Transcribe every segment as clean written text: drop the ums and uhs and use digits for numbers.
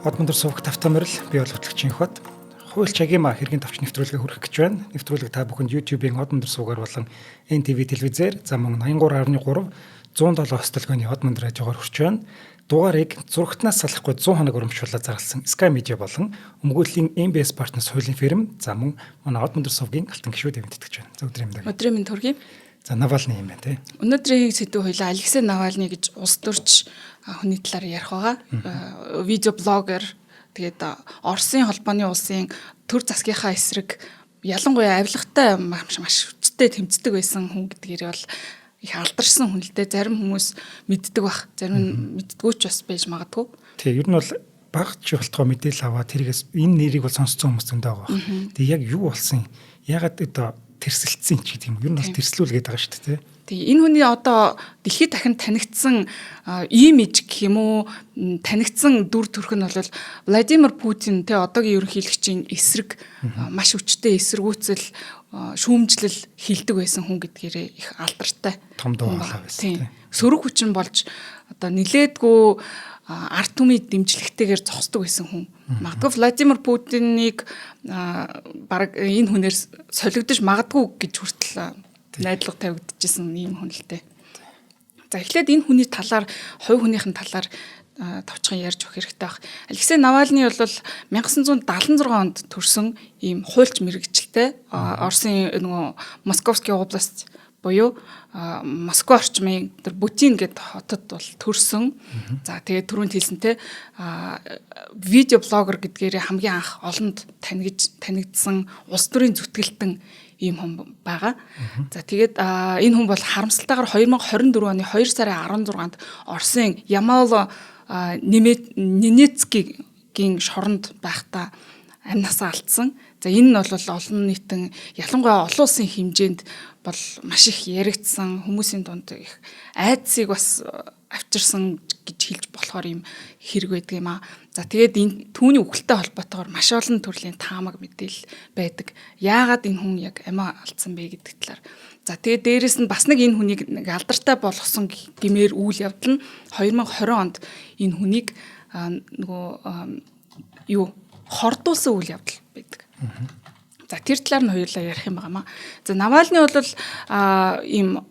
Одмондор сувг тавтай морил, би бол хөтлөгчийн хот. Хуульч Агима хэргийн товч нэвтрүүлгээ хүргэх гэж байна. Нэвтрүүлэг та бүхэнд YouTube-ийн Одмондор сувгаар болон NTV телевизээр за мөн 83.3 107 хостолгооны Одмонд радиогоор хүрч байна. Дугаарыг зурагтнаас салахгүй 100 хоног урамшуулаад зарласан Sky Media болон өмгөөллийн MBS Partners хуулийн фирм за мөн манай Одмондор сувгийн алтан гишүүд эвдэтгэж байна. За, өдрийн мэнд. Өдрийн мэнд хүргэе. За, Навальны юм байна, тий. Өнөөдрийн сэдэв хоёлаа Алексей Навальны гэж улс төрч хүний талаар ярих байгаа. Видео блогер, тэгээд Оросын холбооны улсын төр засгийнхаа эсрэг ялангуяа авилгатай маш маш хүчтэй тэмцдэг байсан хүн гэдгээр бол их алдарсан хүн л дээ. Зарим хүмүүс мэддэг бах, зарим нь мэддэггүй ч бас байж магадгүй. Тий, ер нь бол багч болтгоо мэдээлэл аваад тэргээс энэ нэрийг бол сонсцсон хүмүүс зөндөө байгаа бах. Тэгээ яг юу болсон, ягаад одоо тэрсэлдсэн ч гэдэг юм. Ер нь бол тэрслүүлгээд байгаа шүү дээ, тий. Тий, энэ хүний одоо дэлхийд дахин танигдсан имиж гэх юм уу, танигдсан дүр төрх нь бол Владимир Путин, тэ, одоогийн ерөнхийлөгчийн эсрэг маш хүчтэй эсэргүүцэл, шүүмжлэл хилдэг байсан хүн гэдгээрээ их алдартай. Том дуу хоолой байсан, тий. Сөрөг хүчин болж одоо нилээдгүй ард түмний дэмжлэгтэйгээр зогсдог байсан хүн. Магадгүй Владимир Путинийг баг энэ хүнээр солигдож магадгүй гэж хүртэл найдлага тавигдчихсан ийм хүн л дээ. За, эхлээд энэ хүний талаар, хувь хүнийхэн талаар товчхон ярьж өгөх хэрэгтэй байх. Алексей Навальны бол 1976 онд төрсэн ийм хуульч мэргэжилтэй, Оросын нөгөө Московский область буюу Москва орчмын тэр Бутин гэдэг хотод бол төрсөн. За, тэгээд түрүүнд хэлсэнтэй видео блогер гэдгээр хамгийн анх олонд танигдсан улс төрийн зүтгэлтэн ийм хүн байгаа. За, тэгээд энэ хүн бол харамсалтайгаар 2024 оны 2 сарын 16-нд Оросын Ямало Ненецкийн шоронд байхдаа амь насаа алдсан. За, энэ нь бол олон нийтэн, ялангуяа олон улсын хэмжээнд бол маш их яригдсан, хүмүүсийн дунд их айдсыг бас авчирсан гэж хэлж болохоор юм хэрэг байдаг юм аа. За, тэгээд энэ түүний үхэлтэй холбоотойгоор маш олон төрлийн таамаг мэдээлэл байдаг. Яагаад энэ хүн яг амиа алдсан бэ гэдэг талаар. За, тэгээд дээрэс нь бас нэг энэ хүнийг нэг алдартай болгосон гэмээр үйл явдал нь 2020 онд энэ хүнийг нөгөө юу хордуулсан үйл явдал байдаг. За, тэр талаар нь хоёулаа ярих юм байна. За, Навальны бол ийм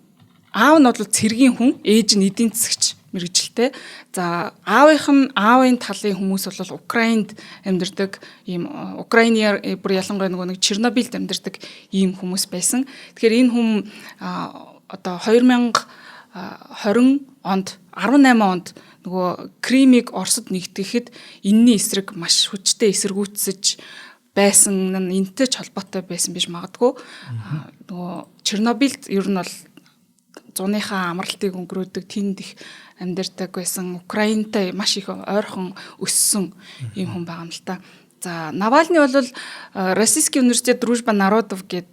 аав нь бол цэргийн хүн, ээж нь эдийн засагч мэргэжилтэй. За, аавынх нь, аавын талын хүмүүс бол Украинд амьдардаг ийм Украины бүр ялангуяа нөгөө нэг Чернобыльд амьдардаг ийм хүмүүс байсан. Тэгэхээр энэ хүн одоо 2020 онд, 18 онд нөгөө Кримыг Оросд нэгтгэхэд энэний эсрэг маш хүчтэй эсэргүүцэж байсан нь энэтэй ч холбоотой байсан биш магадгүй. Нөгөө Чернобыльд ер нь бол зуныхаа амралтыг өнгөрөөдөг, тэнд их амьдардаг байсан, Украинтай маш их ойрхон өссөн ийм хүн байгаа юм л та. За, Навальны бол Российский университет Дружба народов гэдэг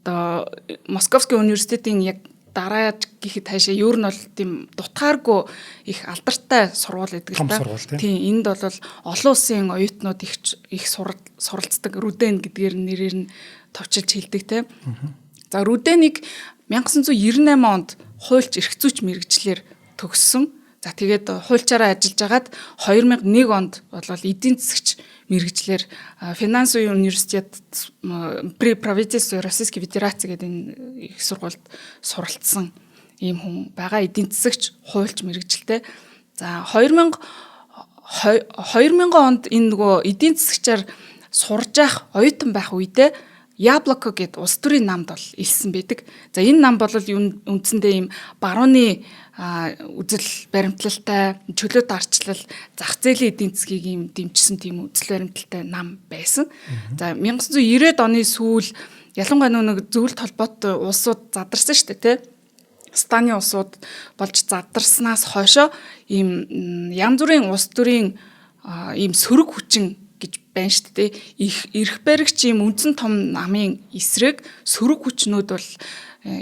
одоо Московский университетийн яг дарааж гэхэд хаашаа ер нь бол тийм дутгааргүй их алдартай сургууль гэдэг л та. Тийм, энд бол олон улсын оюутнууд их их суралцдаг, РУДН гэдгээр нэрээр нь товчилж хэлдэг, те. За, РУДН-ыг 1998 онд хуульч эрх зүйч мэргэжлээр төгссөн. За, тэгээд хуульчаараа ажиллаж агаад 2001 онд бол эдийн засагч мэргэжлээр финансовый университет при правительстве Российской Федерации гэдэг энэ их сургуульд суралцсан ийм хүн байгаа, эдийн засагч, хуульч мэргэжилтэй. За, 2000 онд энэ нөгөө эдийн засагчаар сурж явах, оюутан байх үедээ Яблоко гэд улс төрийн намд бол элсэн байдаг. За, энэ нам бол үндсэндээ ийм барууны үзэл баримтлалтай, чөлөө дарчлал, зах зээлийн эдийн засгийг ийм дэмжсэн тийм үзэл баримтлалтай нам байсан. За, 1990-ад оны сүүл ялангуяа нэг зөвлөлт холбоотой улсууд задарсан шүү дээ, тий. Станы улсууд болж задарснаас хойшоо ийм янз бүрийн улс төрийн ийм сөрөг хүчин гэж байна шүү дээ. Их эрх баригч ийм үндсэн том намын эсрэг сөрөг хүчнүүд бол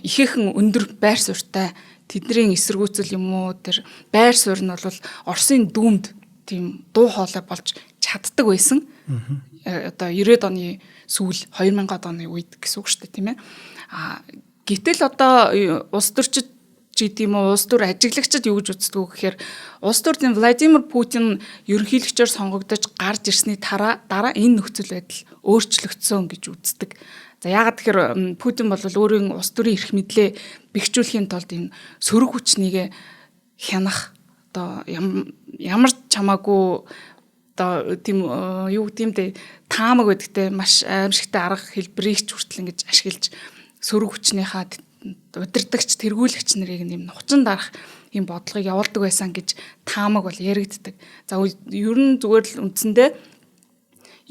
ихээхэн өндөр байр суурьтай, тэдний эсэргүүцэл юм уу, тэр байр суурь нь бол Оросын дүүмд тийм дуу хоолой болж чаддаг байсан. Одоо 90-ад оны сүүл, 2000-ад оны үед гэсэн үг шүү дээ, тийм ээ. А гэтэл одоо улс төрчид ч гэдэг юм уу, улс төр ажиглагчид юу гэж үздэг вэ гэхээр улс төрийн Владимир Путин ерөнхийлөгчөөр сонгогдож гарч ирсний дараа энэ нөхцөл байдал өөрчлөгдсөн гэж үздэг. За, яагаад тэгэхээр Путин бол өөрийн улс төрийн эрх мэдлээ бэхжүүлэхийн тулд энэ сөрөг хүчнийг хянах, одоо ямар ч хамаагүй одоо тийм юу гэдэг юм бэ, таамаг байдагтэй маш аимшигтай арга хэлбэрийг ч хүртэл ингэж ашиглаж сөрөг хүчнийхаа удирдагч, тэргүүлэгч нарыг нэм нухчин дарах юм бодлогыг явуулдаг байсан гэж таамаг бол яригддаг. За, ер нь зүгээр л үндсэндээ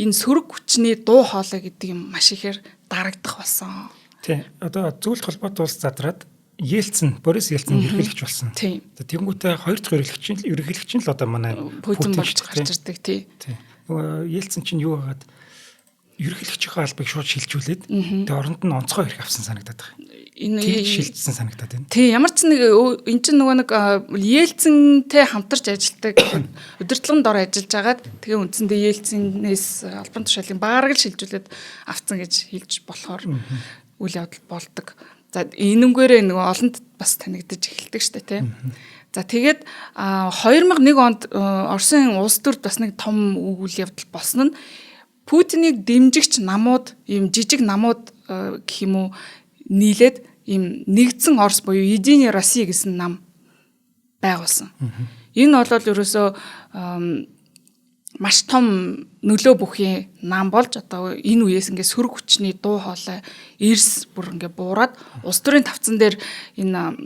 энэ сөрөг хүчний дуу хоолой гэдэг юм маш ихээр дарагдах болсон. Тий. Одоо зөвлөлт холбоот улс задраад Ельцин, Борис Ельцин ерөнхийлөгч болсон. Тэгэнгүүтээ хоёр дахь ерөнхийлөгч нь л одоо манай Путин болж гарч ирдэг, тий. Нөгөө Ельцин чинь юу хагаад ерөнхийлөгчийнхөө албыг шууд шилжүүлээд, тэгээ оронд нь онцгой эрх авсан санагдаад байгаа. Энэ шилжсэн санагдаад байна. Тий, ямар ч нэг эн чинь нөгөө нэг Ельцинтэй хамтарч ажилладаг, удирдлагын дор ажиллаж агаад, тэгээ үндсэндээ Ельцинээс албан тушаалын баараг л шилжүүлээд авцсан гэж хэлж болохоор үйл явдал болдог. За, энэнгээрээ нөгөө олонд бас танигдаж эхэлдэг штэ, тий. За, тэгээд 2001 онд Оросын улс төрд бас нэг том үйл явдал болсон нь Путинийг дэмжигч намууд, ийм жижиг намууд гэх юм уу, нийлээд ийм нэгдсэн Орос буюу Единая Россия гэсэн нам байгуулсан. Энэ бол ерөөсөө маш том нөлөө бүхий нам болж, одоо энэ үеэс ингээд сөрөг хүчний дуу хоолой эрс бүр ингээд буураад, улс төрийн тавцан дээр энэ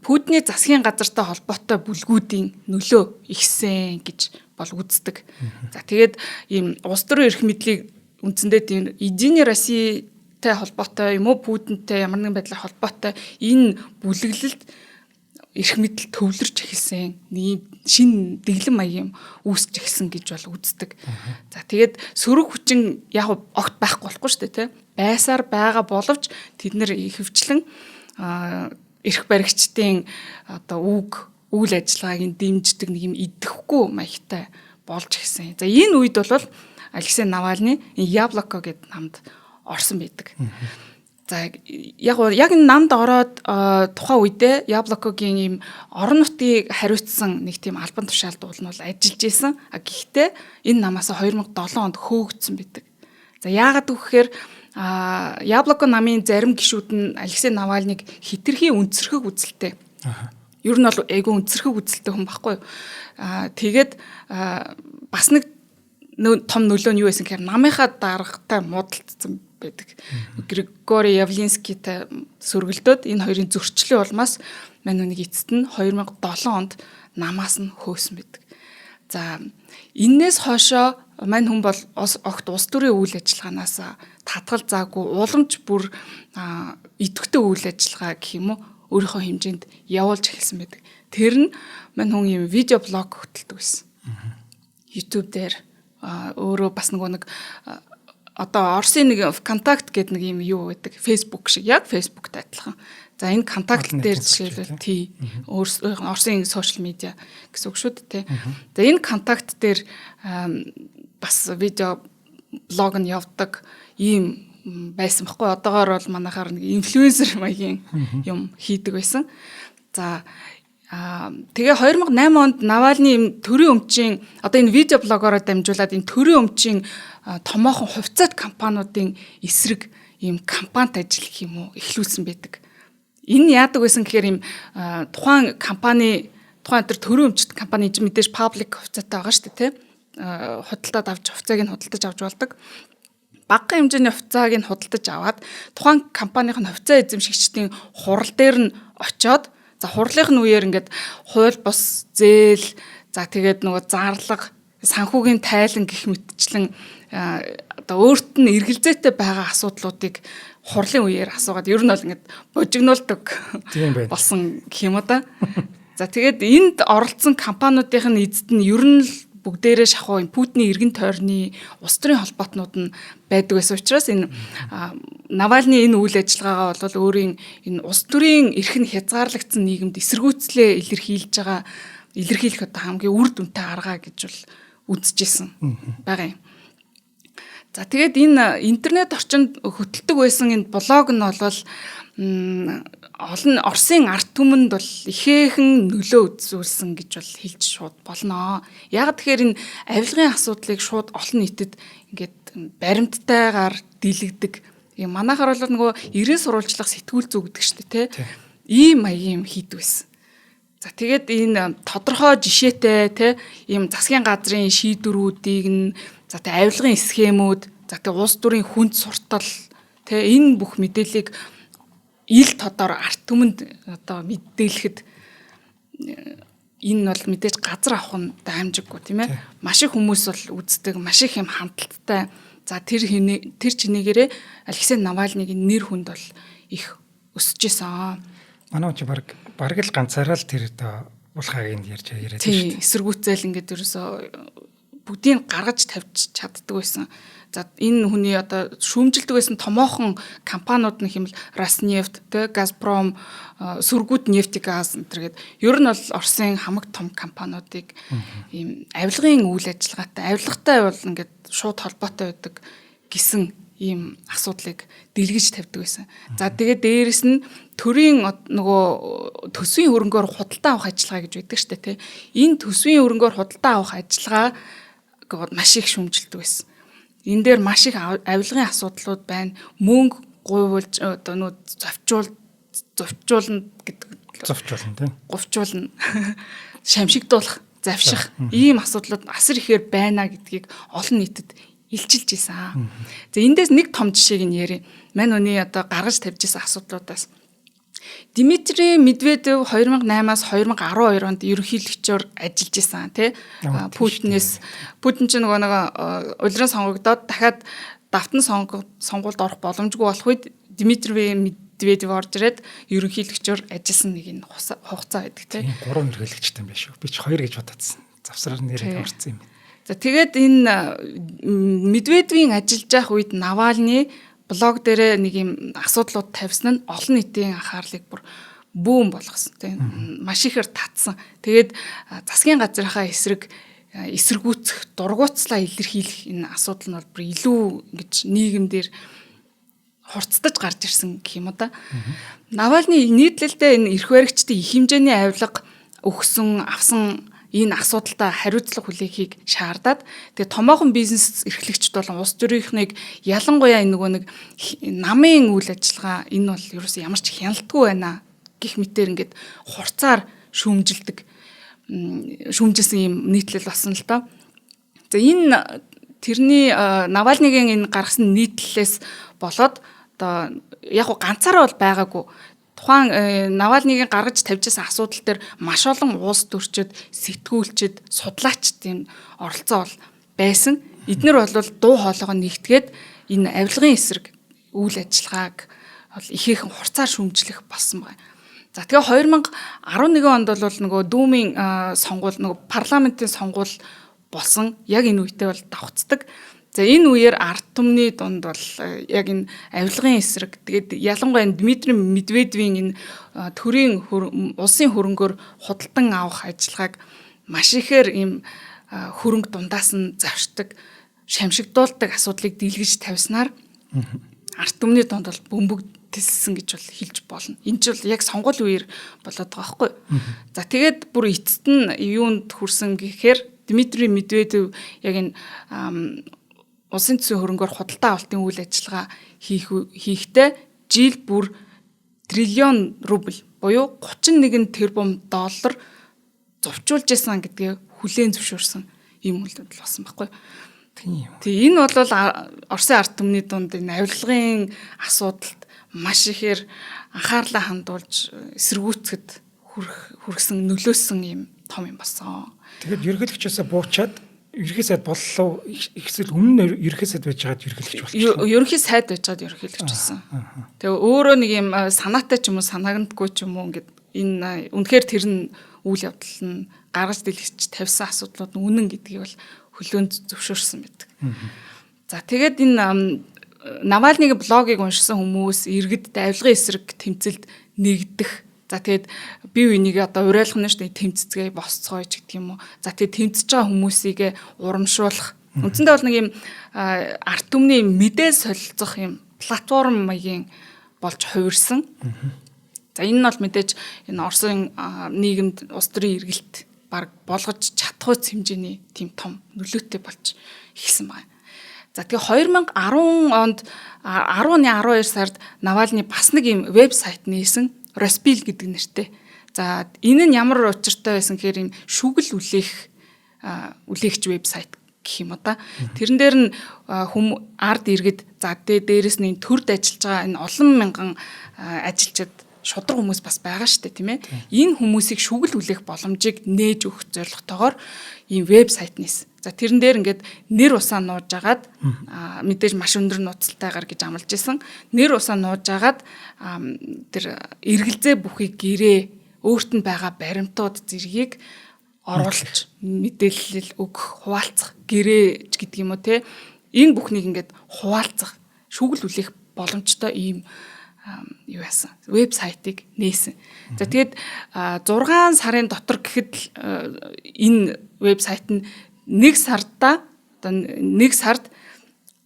Путиний засгийн газартай холбоотой бүлгүүдийн нөлөө ихсэн гэж бол үздэг. За, тэгээд ийм улс төрийн эрх мэдлийг үндсэндээ тийм Единая Россиятай холбоотой юм уу, Путинтэй ямар нэгэн байдлаар холбоотой энэ бүлэглэлд эрх мэдэл төвлөрч эхэлсэн, нэг шинэ дэглэм маягийн үүсэж эхэлсэн гэж бол үздэг. За, тэгээд сөрөг хүчин яг огт байхгүй болохгүй шүү дээ, тий. Байсаар байгаа боловч тэд нэр ихэвчлэн эрх баригчдын одоо үг үйл ажиллагааг дэмждэг нэг юм идэхгүй маягтай болж эхэлсэн. За, энэ үед бол Алексей Навальны Яблоко гэдэг намд орсон байдаг. За, яг энэ намд ороод тухайн үедээ Яблокогийн ийм орон нутгийг хариуцсан нэг тийм албан тушаалд уул нь бол ажиллаж исэн. А гэхдээ энэ намаас 2007 онд хөөгдсөн байдаг. За, яагаад гэвэл Яблоко намын зарим гишүүд нь Алексей Навальныг хэтэрхий өнцөрхөг үзэлтэй. Ер нь бол айгүй өнцөрхөг үзэлтэй хүн байхгүй юу? Тэгээд бас нэг том нөлөө нь юу байсан гэхээр намынхаа даргатай муудалцсан байдаг. Григорий Явлинскийтэй сөргөлдөөд энэ хоёрын зөрчлийн улмаас мань үнийг эцэст нь 2007 онд намаас нь хөөсөн байдаг. За, энээс хойшоо мань хүн бол огт улс төрийн үйл ажиллагаанаас татгал заагүй, уламж бүр идэвхтэй үйл ажиллагаа гэх юм уу, өөрийнхөө хэмжээнд явуулж эхэлсэн байдаг. Тэр нь мань хүн ийм видео блог хөтэлдэг байсан. YouTube дээр өөрөө бас нөгөө нэг одоо Оросын нэг ВКонтакт гэдэг нэг юм юу байдаг. Facebook шиг, яг Facebook-тай адилхан. За, энэ контакт дээр жишээлбэл, тий, Оросын social media гэсэн үг шүү дээ. За, энэ контакт дээр бас видео блог нь явдаг ийм байсан байхгүй. Одоогоор бол манайхаар нэг инфлюенсер маягийн юм хийдэг байсан. За, тэгээ 2008 онд Навальны юм төрийн өмчийн одоо энэ видео блогоороо дамжуулаад энэ төрийн өмчийн томоохон хувьцаат компаниудын эсрэг ийм кампанит ажиллах юм уу эхлүүлсэн байдаг. Энэ яадаг байсан гэхээр ийм тухайн компани, тухайн тэр төрийн өмчт компани чинь мэдээж public хувьцаатай байгаа шүү дээ, тий. Худалдаад авч, хувьцааг нь худалдаж авч болдог. Багахан хэмжээний хувьцааг нь худалдаж аваад, тухайн компанийн хувьцаа эзэмшигчдийн хурал дээр нь очоод, за, хурлынх нь үеэр ингээд хууль бус зээл, за, тэгээд нөгөө зарлага, санхүүгийн тайлан гэх мэтчлэн одоо өөрт нь эргэлзээтэй байгаа асуудлуудыг хурлын үеэр асуугаад, ер нь бол ингээд божигнуулдаг болсон гэх юм уу да. За, тэгээд энд оролцсон компаниудын эзэд нь ер нь л бүгдээрээ шахуу юм Путиний эргэн тойрны улс төрийн холбоотнууд нь байдаг байсан учраас энэ Навальны энэ үйл ажиллагаагаа бол өөрийн энэ улс төрийн эрх нь хязгаарлагдсан нийгэмд эсэргүүцлээ илэрхийлж байгаа, илэрхийлэх одоо хамгийн үр дүнтэй арга гэж бол үзэжсэн байгаа юм. За, тэгээд энэ интернет орчинд хөтэлдэг байсан энэ блог нь бол Олон Оросын ард түмэнд бол ихээхэн нөлөө үзүүлсэн гэж бол хэлж шууд болно. Яг тэгэхээр энэ авилгын асуудлыг шууд олон нийтэд ингээд баримттайгаар дийлэгдэг. Юм манайхаар бол нөгөө 90 сурвалжлах сэтгүүл зүй гэдэг шүү дээ, тэ. Ийм маягийн юм хийдэг байсан. За тэгээд энэ тодорхой жишээтэй те ийм засгийн газрын шийдвэрүүдийг нь, за тэг авилгын схемүүд, за тэг улс төрийн хүнд суртал те энэ бүх мэдээллийг ил тодор арт түмэнд одоо мэдээлэхэд энэ бол мэдээж газар авах нь даймжиггүй, тийм ээ. Маш их хүмүүс бол үздэг, маш их юм хандлттай. За тэр тэр чинээгээрээ Алексей Навальныгийн нэр хүнд бол их өсөж исэн. Манай чи баг бараг л ганцаараа л тэр одоо булхааг энд ярьж яриад шүү дээ. Эсэргүүцэл ингээд ерөөсөө бүгдийг гаргаж тавьж чаддаг байсан. За энэ хүний одоо шүүмжилдэг байсан томоохон компаниуд нь хэмэл Роснефть, тэ Газпром, Сүргүүд нефть газ энэ төр гээд ер нь бол Оросын хамаг том компаниудыг ийм авилгын үйл ажиллагаатай, авилгатай бол ингээд шууд холбоотой байдаг гэсэн ийм асуудлыг дэлгэж тавьдаг байсан. За тэгээд дээрэс нь төрийн нөгөө төсвийн хөрөнгөөр худалдаа авах ажиллагаа гэж байдаг штэ тий. Энэ төсвийн хөрөнгөөр худалдаа авах ажиллагаа маш их шүүмжилдэг байсан. Энэ дээр маш их авилгын асуудлууд байна. Мөнгө гуйвуулж одоо нөө зовчуулна гэдэг, зовчуулна тий. Говчуулна. Шамшигдуулах, завших ийм асуудлууд асар ихээр байна гэдгийг олон нийтэд илчилж исэн. За эндээс нэг том жишээг нь ярив. Мань үний одоо гаргаж тавьж исэн асуудлуудаас Дмитрий Медведев 2008-аас 2012 онд ерөнхийлөгчөөр ажиллаж исэн тий. Путинээс, Путин ч нөгөө нэг улиран сонгогдоод дахиад давтан сонгуульд орох боломжгүй болох үед Дмитрий Медведев орж ирээд ерөнхийлөгчөөр ажилласан нэг энэ хугацаа байдаг тий. Гурван ерөнхийлөгчтэй юм байна шүү. Би ч хоёр гэж бодоодсэн. Завсраар нэрээ орсон юм. За тэгээд энэ Медведевийн ажиллаж байх үед Навальны блог дээрээ нэг юм асуудлууд тавьсан нь олон нийтийн анхаарлыг бүр бүүн болгосон тийм, маш ихээр татсан. Тэгээд засгийн газрынхаа эсрэг эсэргүүцэх, дургуутслаа илэрхийлэх энэ асуудал нь бол бүр илүү ингэж нийгэмдэр хурцдаж гарч ирсэн гэх юм уу да. Навальны нийтлэлдээ энэ эрх баригчдын их хэмжээний авилга өгсөн, авсан энэ асуудалтай хариуцлага хүлээхийг шаардаад, тэгээ томоохон бизнес эрхлэгчд болон улс төрийнхнийг ялангуяа энэ нөгөө нэг намын үйл ажиллагаа энэ бол ерөөсөө ямар ч хяналтгүй байна гих мэтэр ингээд хурцаар шүүмжилдэг, шүүмжилсэн юм нийтлэл болсон л доо. За энэ тэрний Навальныгийн энэ гаргасан нийтлэлээс болоод одоо яг гоо ганцаараа бол байгаагүй, тухайн Навальныгийн гаргаж тавьж байсан асуудал дээр маш олон улс төрчид, сэтгүүлчид, судлаачдын оролцоо бол байсан. Эднэр бол дуу хоолойгоо нэгтгээд энэ авилгын эсрэг үйл ажиллагааг бол ихээхэн хурцаар шүүмжлэх болсон байна. За тэгээ 2011 онд бол нөгөө Думын сонгуул, нөгөө парламентын сонгуул болсон. Яг энэ үедээ бол давхцдаг. За энэ үеэр ард түмний дунд бол яг энэ авилгын эсрэг, тэгээд ялангуяа Дмитрий Медведевийн энэ төрийн улсын хөрөнгөөр худалдан авах ажиллагааг маш ихээр ийм хөрөнгө дундаас нь завшдаг, шамшигдуулдаг асуудлыг дийлгэж тавьснаар ард түмний дунд бол бөмбөг тэлсэн гэж бол хэлж болно. Энэ ч бол яг сонгуул үеэр болоод байгаа байхгүй. За тэгээд бүр эцэст нь юунд хүрсэн гэхээр Дмитрий Медведев яг энэ улсын төсвийн хөрөнгөөр худалдаа авалтын үйл ажиллагаа хийхдээ жил бүр триллион рубль буюу 31 тэрбум доллар зовчуулж исэн гэдгээ хүлээн зөвшөөрсөн ийм үйл явдал болсон байхгүй. Тийм. Тий, энэ бол Оросын ард түмний дунд энэ авилгын асуудалд маш ихээр анхаарлаа хандуулж эсэргүүцэхэд хүргэсэн, нөлөөсөн ийм том юм болсон. Тэгээд ерөнхийлөгчөөсөө буучаад ерөнхий сайд боллоо, эсвэл өмнө нь ерөнхий сайд байж байгаад ерөнхийлөгч болчихлоо. Ерөнхий сайд байж байгаад ерөнхийлөгч болсон. Тэгээ өөрөө нэг юм санаатай ч юм уу, санаагндгүй ч юм уу, ингээд энэ үнэхээр тэр нь үйл явдал нь гаргаж дэлгэж тавьсан асуудлууд нь үнэн гэдгийг бол хөлөөнд зөвшөөрсөн байдаг. За тэгээд энэ Навальныгийн блогийг уншсан хүмүүс иргэд авилгын эсрэг тэмцэлд нэгдэх. За тэгээд бие биенийг одоо уриалгах нь шүү дээ, тэмцэцгээе, босцгоё ч гэдэг юм уу. За тэгээд тэмцэж байгаа хүмүүсийг урамшуулах. Үндсэндээ бол нэг юм ард түмний мэдээ солилцох юм платформ маягийн болж хувирсан. За энэ нь бол мэдээж энэ Оросын нийгэмд улс төрийн эргэлт баг болгож чадахуйц хэмжээний тийм том нөлөөтэй болж эхэлсэн байна. За тэгээ 2010 онд 10 оны 12 сард Навальны бас нэг юм вебсайт нээсэн, Роспил гэдэг нэртэй. За энэ нь ямар учиртай байсан гэхээр юм шүгэл үлээгч вебсайт гэх юм уу та. Тэрэн дээр нь хүм ард иргэд, за дээрээс нь төрд ажиллаж байгаа энэ олон мянган ажилчид, шударга хүмүүс бас байгаа шүү дээ, тийм ээ. Энэ хүмүүсийг шүгэл хүлээх боломжийг нээж өгөх зорилготойгоор ийм вебсайт нээсэн. За тэрэн дээр ингээд нэр усаа нууж агаад, мэдээж маш өндөр нууцлалтайгаар гэж амлаж исэн. Нэр усаа нууж агаад тэр эргэлзээ бүхий гэрээ, өөрт нь байгаа баримтууд зэргийг оруулж мэдээлэл өгөх, хуваалцах гэрээ гэдэг юм уу те. Энэ бүхнийг ингээд хуваалцах, шүгэл хүлээх боломжтой ийм юу яасан, вебсайтыг нээсэн. За тэгээд 6 сарын дотор гэхэд энэ вебсайт нь нэг сарда, одоо нэг сард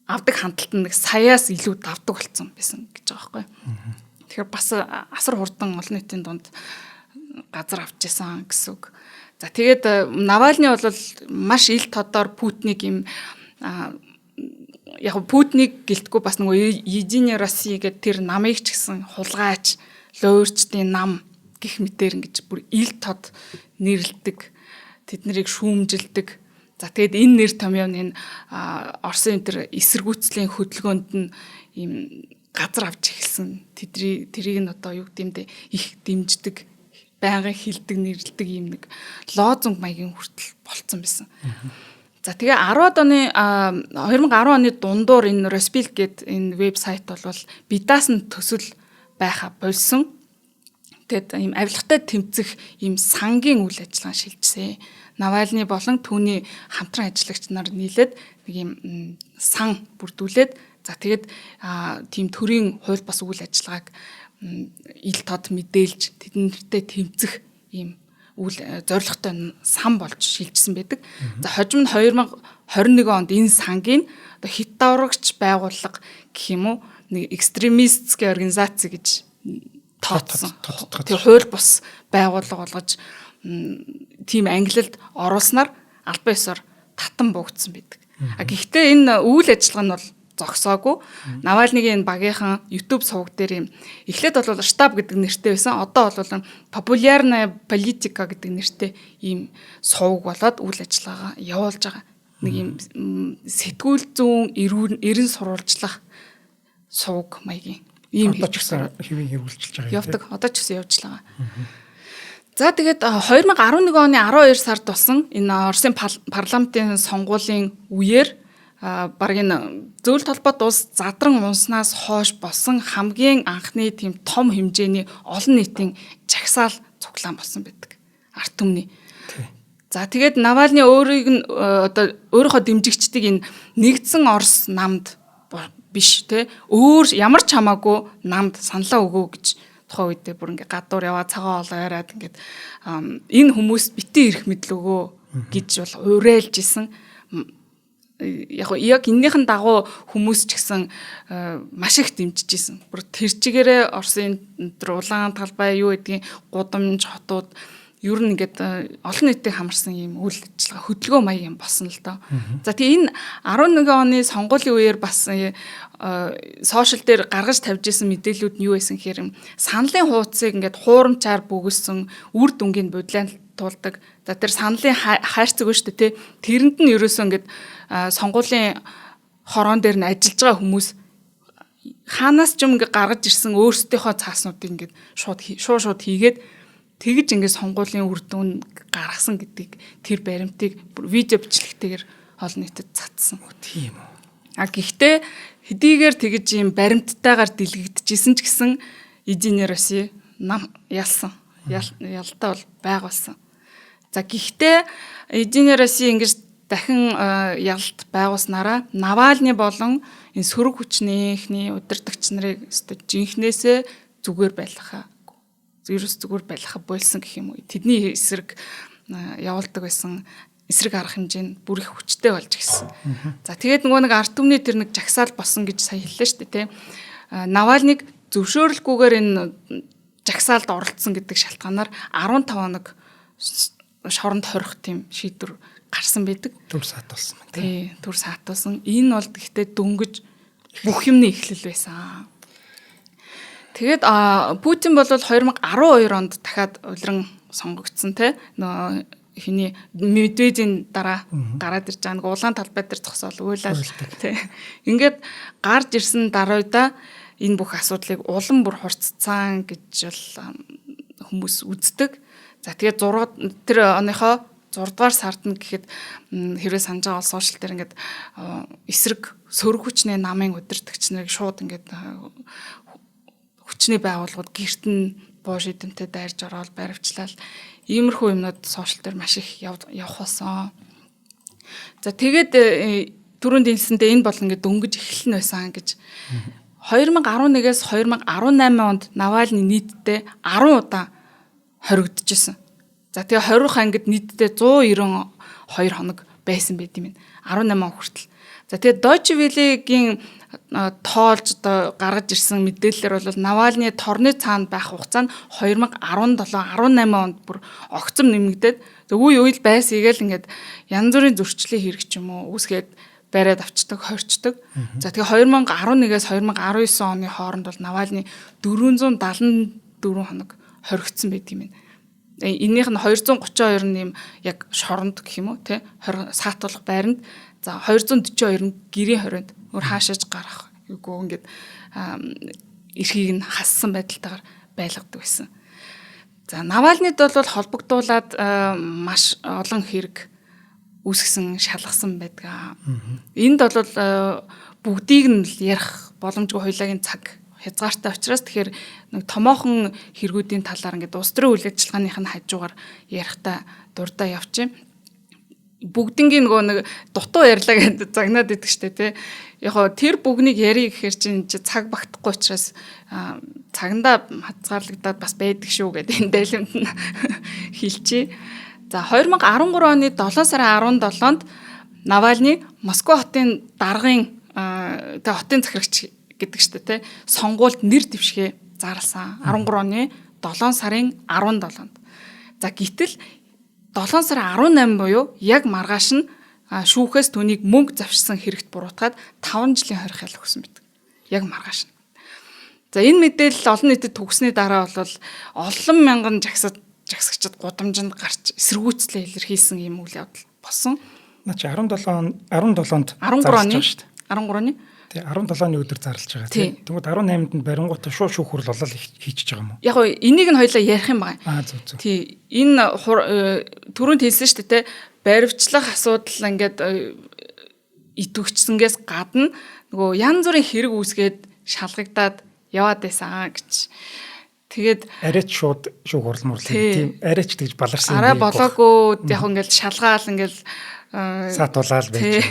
авдаг хандлт нь 1 саяас илүү давдаг болсон байсан гэж байгаа байхгүй. Тэгэхээр бас асар хурдан олон нийтийн дунд газар авч исэн гэсэн үг. За тэгээд Навальны бол маш ил тодор Путинийг юм, яг Путинийг гэлтгүй бас нөгөө Единая Россия гэдэг тэр намыг ч гэсэн хулгайч, луйварчдын нам гэх мэтэр ингэж бүр ил тод нэрлдэг, тэд нарыг шүүмжилдэг. За тэгээд энэ нэр томьёо нь энэ Оросын тэр эсэргүүцлийн хөдөлгөөнд нь ийм газар авч эхэлсэн. Тэдний тэрийг нь одоо юу гэдэм бэ, их дэмждэг, байнгын хилдэг, нэрлдэг ийм нэг лозунг маягийн хүртэл болцсон байсан. За тэгээ 10-ад оны, 2010 оны дундуур энэ Роспил гээд энэ вебсайт бол бидаас нь төсөл байха болсон. Тэгээд ийм авилгатай тэмцэх ийм сангийн үйл ажиллагаа шилжсэн. Навальны болон түүний хамтран ажиллагч нар нийлээд нэг ийм сан бүрдүүлээд, за тэгээд тийм төрийн хууль бус үйл ажиллагааг ил тод мэдээлж, тэднэртэй тэмцэх ийм үйл зорилготой сан болж шилжсэн байдаг. За хожим нь 2021 онд энэ сангийн одоо хэт даврагч байгууллага гэх юм уу, нэг экстремистский организац гэж тооцсон. Тэр хууль бус байгууллага болгож тийм ангилалд оруулснаар албан ёсоор татан буугдсан байдаг. А гэхдээ энэ үйл ажиллагаа нь бол зогсоогүй. Навальныгийн энэ багийнхан YouTube суваг дээр юм эхлээд бол штаб гэдэг нэртэй байсан. Одоо бол популярная политика гэдэг нэртэй ийм суваг болоод үйл ажиллагаагаа явуулж байгаа. Нэг юм сэтгүүл зүүн эрен сурвалжлах суваг маягийн ийм одоо ч гэсэн хэвийн хэрэгжилж байгаа юм. Явдаг. Одоо ч гэсэн явж л байгаа. За тэгээд 2011 оны 12 сард болсон энэ Оросын парламентын сонгуулийн үеэр баг энэ зөөл толгойд улс задран унснаас хойш болсон хамгийн анхны тийм том хэмжээний олон нийтийн жагсаал цуглаан болсон байдаг. Ард түмний. За тэгээд Навальны өөрийг нь одоо өөрийнхөө дэмжигчдийг энэ нэгдсэн Орос намд биш те, өөр ямар ч хамаагүй намд саналаа өгөө гэж тухайн үедээ бүр ингээ гадуур яваа, цагаан хоолоо яриад ингээд энэ хүмүүс битгий эрх мэдэл өгөө гэж бол уриалж исэн. Яг эннийхэн дагуу хүмүүс ч гэсэн маш их дэмжиж исэн. Бүр тэр чигээрээ Оросын тэр улаан талбай, юу гэдгийг, гудамж, хотууд ер нь ингээд олон нийтийг хамарсан ийм үйл ажиллагаа, хөдөлгөөн маяг юм болсон л доо. За тэгээ энэ 11 оны сонгуулийн үеэр бас сошиал дээр гаргаж тавьж исэн мэдээллүүд нь юу байсан гэхээр саналын хуудсыг ингээд хуурамчаар бөглөсөн, үр дүнгийн бодлоотуулдаг. За тэр саналын хайрцаг ба шүү дээ, тэ. Тэрэнд нь ерөөсөө ингээд сонгуулийн хороон дээр нь ажиллаж байгаа хүмүүс хаанаас ч юм ингээд гаргаж ирсэн өөрсдийнхөө цааснуудыг ингээд шууд шууд шууд хийгээд, тэгж ингээд сонгуулийн үр дүн гаргасан гэдгийг, тэр баримтыг видео бичлэгтэйгээр олон нийтэд цацсан. Тийм үү. А гэхдээ хэдийгээр тэгж юм баримттайгаар дэлгэгдэжсэн ч гэсэн Единая Россия нам ялсан. Ялтаа бол байгуулсан. За гэхдээ Единая Россия ингэж дахин ялалт байгуулснараа Навальны болон энэ сөрөг хүчнийхний удирдагч нарыг өстой жинхнээсээ зүгээр байлгахаа, ерөөс зүгээр байлгахаа болсон гэх юм уу. Тэдний эсрэг явуулдаг байсан эсрэг арга хэмжээ нь бүр их хүчтэй болж гисэн. За тэгээд нөгөө нэг ард түмний тэр нэг жагсаал болсон гэж сая хэллээ шүү дээ, тий. Навальныг Зөвшөөрлгүйгээр энэ жагсаалд оролцсон гэдэг шалтгаанаар 15 хоног шоронд хорих тийм шийдвэр гарсан байдаг. Түр саатуулсан байна. Тий, түр саатуулсан. Энэ бол гэхдээ дөнгөж бүх юмны эхлэл байсан. Тэгээд Путин бол 2012 онд дахиад улиран сонгогдсон те. Нөө хиний Медведийн дараа гараад ирж байгаа нэг улаан талбай дээр зогсоол уйлал тий. Ингээд гарч ирсэн даруйда энэ бүх асуудлыг улам бүр хурццсан гэж бол хүмүүс үздэг. За тэгээд 6 тэр оныхоо 6 дугаар сард нь гэхэд хэрвээ санаж байгаа бол сошиал дээр ингээд эсрэг сөрөг хүчний намын удирдагч нарыг шууд ингээд хүчний байгууллагууд гэрт нь буу шидэмтэй дайрж ороод баривчлал иймэрхүү юмнууд сошиал дээр маш их явах болсон. За тэгээд түрүүнд хэлсэндээ энэ бол ингээд дөнгөж эхлэл нь байсан гэж. 2011-ээс 2018 онд Навальны нийтдээ 10 удаа хоригдчихсэн. За тэгээ 20 ангид нийтдээ 192 хоног байсан байт юм. 18 он хүртэл. За тэгээ Deutsche Welle-гийн тоолж одоо гаргаж ирсэн мэдээлэлээр бол Навальны торны цаанд байх хугацаа нь 2017 18 онд бүр огцом нэмэгдээд үе үйл байсыг л ингээд янз бүрийн зөрчлийн хэрэг ч юм уу үүсгээд бариад авчдаг, хорчдөг. За тэгээ 2011-ээс 2019 оны хооронд бол Навальны 474 хоног хоригдсан байдаг юм байна. Энийх нь 232 нь юм яг шоронд гэх юм уу те 20 саатуулах байранд, за 242 нь гэрийн хорионд өөр хаашааж гарах үгүй ингээд эрхийг нь хассан байдалтайгаар байлгадаг байсан. За Навальныд бол холбогдуулаад маш олон хэрэг үүсгэсэн, шалгасан байдаг. Энд бол бүгдийг нь ярих боломжгүй, хоёлаагийн цаг хязгаартай учраас тэгэхээр нэг томоохон хэрэгүүдийн талаар ингээд улс төрийн үйл ажиллагааных нь хажуугаар ярихдаа дурдаа явчих. Бүгднгийн нөгөө нэг дутуу ярьлаа гэдээ загнаад идэг штэ тий. Яг гоо тэр бүгнийг ярих гэхээр чинь цаг багтахгүй учраас цагандаа хязгаарлагдаад бас байдаг шүү гэдэг энэ дайлэмт нь хэлчихье. За 2013 оны 7 сарын 17-нд Навальны Москва хотын даргын тэг хотын захирагч гэдэг штэ тий сонгуульд нэр дэвшгээ зарласан. 13 оны 7 сарын 17-нд. За гэтэл 7 сарын 18 буюу яг маргааш нь шүүхээс түүнийг мөнгө завшсан хэрэгт буруутгаад 5 жилийн хорих ял өгсөн байдаг. Яг маргааш нь. За энэ мэдээлэл олон нийтэд түгсний дараа бол олон мянган жагсагчид гудамжинд гарч эсэргүүцлээ илэрхийлсэн юм үйл явдал болсон. Наа чи 17 он 17-нд 13 оны шүү дээ. 13 оны Тий 17-ны өдөр зарлж байгаа тий. Тэгмээд 18-нд нь барингуудаа шууд шүүх хурал болол хийчихэж байгаа юм уу? Яг гоо энийг нь хоёлаа ярих юм байна. Аа зөв зөв. Тий энэ түрүүнд хэлсэн шүү дээ те баривчлах асуудал ингээд идэвхжсэнгээс гадна нөгөө янз бүрийн хэрэг үүсгээд шалгагдаад яваад байсан гэж. Тэгээд арайч шууд шүүх хурал мурлаа тийм арайч тэгж баларсан юм. Арай болоогүй яг ингээл шалгаал ингээл саатуулаад байж.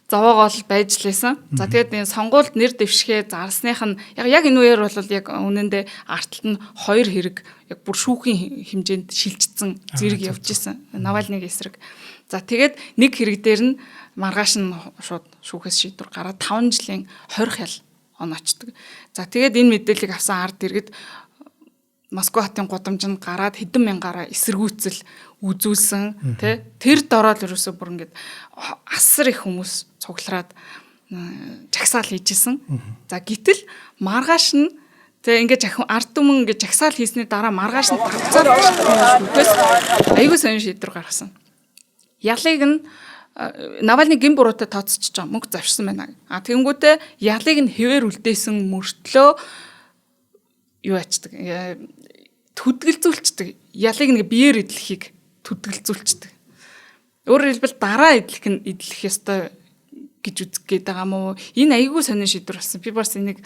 Зовоогоол байж лээсэн. За тэгээд энэ сонгуульд нэр дэвшгээ зарсных нь яг энэ үеэр бол яг үнэндээ арталт нь хоёр хэрэг яг бүр шүүхийн хэмжээнд шилжчихсэн зэрэг явж исэн. Навальныг эсрэг. За тэгээд нэг хэрэг дээр нь маргааш нь шууд шүүхээс шийдвэр гараад 5 жилийн хорих ял оноочдөг. За тэгээд энэ мэдээллийг авсан ард иргэд Москва хотын гудамжинд гараад хэдэн мянгаараа эсэргүүцэл үзүүлсэн тий тэр дороод ерөөсөө бүр ингээд асар их хүмүүс цуглараад жагсаал хийжсэн. За гэтэл маргааш нь тэг ингээд ард түмэн ингээд жагсаал хийсний дараа маргааш нь давцаад шүүхээс аягүй сонин шийдвэр гаргасан. Ялыг нь Навальны гин буруутай тооцож байгаа, мөнгө завшсан байна. А тэгэнгүүтээ ялыг нь хэвээр үлдээсэн мөртлөө юу ачдаг түдгэлзүүлцдэг. Ялыг нэг биеэр эдлэхийг түдгэлзүүлцдэг. Өөрөөр хэлбэл дараа эдлэх нь эдлэх ёстой гэж үзэх гээд байгаа юм уу? Энэ айгүй сонин шийдвэр болсон. Би бас энийг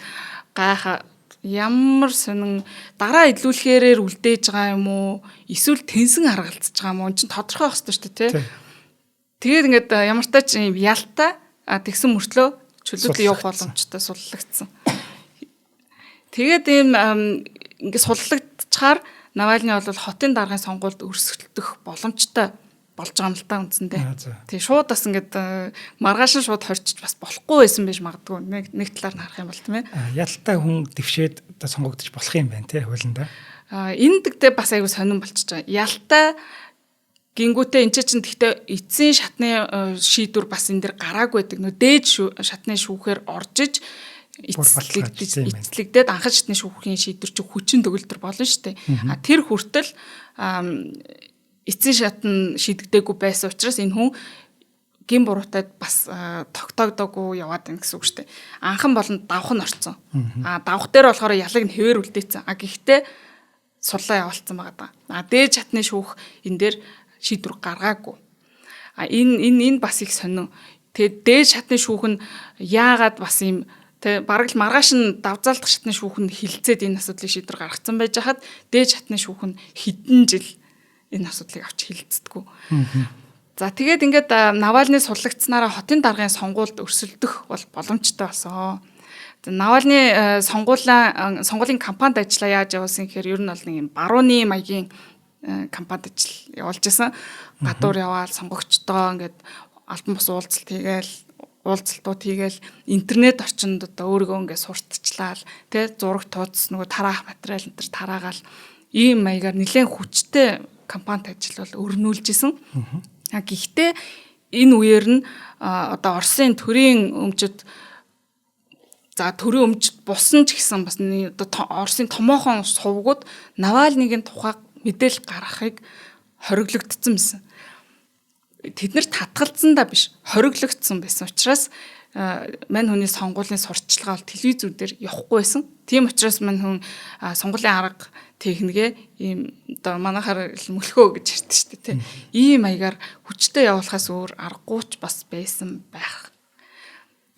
гайхаа ямар сонин дараа эдлүүлэхээрээр үлдээж байгаа юм уу? Эсвэл тэнсэн харгалзаж байгаа юм уу? Энд чинь тодорхой байх ёстой шүү дээ, тий. Тэгээд ингээд ямар ч тач юм ялтай тэгсэн мөртлөө чөлөөт явах боломжтой суллагдсан. Тэгээд ийм ингээд суллагдчихаар Навальны бол хотын даргын сонгуульд өрсөлдөх боломжтой болж байгаа юм л та үндсэндээ. Тий, шууд бас ингээд маргааш нь шууд хорчиж бас болохгүй байсан байж магадгүй. Нэг талаар нь харах юм бол тийм ээ. Ялтай хүн дэвшээд одоо сонгогдож болох юм байна тий хуулиндаа. Энэ дэгдээ бас айгүй сонирн болчихж байгаа. Ялтай гингүүтээ энэ чинь тэгтээ эцсийн шатны шийдвэр бас энэ дэр гараагүй байдаг. Нөө дээд шатны шүүхээр орж иж эцлэгдээд анхан шатны шүүхийн шийдвэр чинь хүчин төгөлдөр болно шүү дээ. А тэр хүртэл эцсийн шат нь шийдэгдээгүй байсан учраас энэ хүн гин буруутайд бас тогтоогдоогүй яваад байна гэсэн үг шүү дээ. Анхан болон давх нь орцсон. А давх дээр болохоор ялыг нь хэвээр үлдээсэн. А гэхдээ суллаа явуулсан байгаа даа. А дээд шатны шүүх энэ дээр шийдвэр гаргаагүй. А энэ энэ энэ бас их сонин. Тэгээд дээд шатны шүүх нь яагаад бас ийм тэ бараг л маргааш нь давзаалдах шатны шүүх нь хилцээд энэ асуудлыг шийдвэр гаргацсан байж хахад дээд шатны шүүх нь хэдэн жил энэ асуудлыг авч хилцдэггүй. За тэгээд ингээд Навальны суллагдсанараа хотын даргын сонгуульд өрсөлдөх бол боломжтой болсон. Навальны сонгуулийн кампанит ажлаа яаж явуулсан гэхээр ер нь бол нэг юм барууны маягийн кампанит ажил явуулж исэн. Гадуур яваал сонгогчдоо ингээд албан бус уулзалт хийгээл, уулзалтууд хийгээл, интернет орчинд одоо өөрийгөө ингээд сурталчлаа тэ, зураг тууц нөгөө тараах материал энэ төр тараагаал ийм маягаар нэлээд хүчтэй кампанит ажил бол өрнүүлж исэн. А гэхдээ энэ үеэр нь одоо Оросын төрийн өмчөд, за төрийн өмчөд бусан ч гэсэн бас одоо Оросын томоохон сувгууд Навальныгийн тухай мэдээлэл гаргахыг хориглогдсон байсан. Тэд нар татгалзсан да биш, хориглогдсон байсан учраас мань хүний сонгуулийн сурталчилгаа бол телевизүүдээр явахгүй байсан. Тийм учраас мань хүн сонгуулийн арга техникээ ийм одоо манайхаар мөлхөө гэж ярьдаг шүү дээ, тийм. Ийм маягаар хүчтэй явуулахаас өөр аргагүй ч бас байсан байх.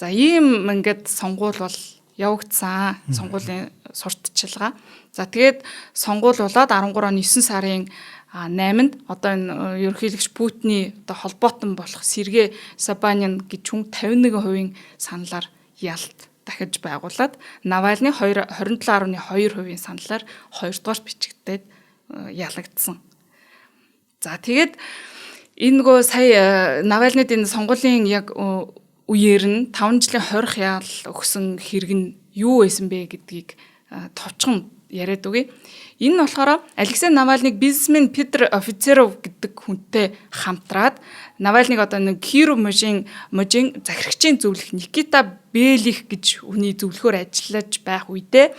За ийм ингээд сонгуул бол явагдсан. Сонгуулийн сурталчилгаа. За тэгээд сонгуул болоод 13 оны 9 сарын 8-нд одоо энэ ерөнхийлөгч Путиний одоо холбоотон болох Сергей Собянин гэж хүн 51% саналаар ялт дахиж байгуулад Навальны 27.2% саналаар 2 дугаар бичигдээд ялагдсан. За тэгээд энэ нөгөө сая Навальныд энэ сонгуулийн яг үеэр нь 5 жилийн хорих ял өгсөн хэрэг нь юу байсан бэ гэдгийг товчхон яриад өгье. Энэ нь болохоор Алексей Навальныг бизнесмен Петр Офицеров гэдэг хүнтэй хамтраад Навальныг одоо нэг Киров мужийн захирагчийн зөвлөх Никита Белих гэж хүний зөвлөхөөр ажиллаж байх үедээ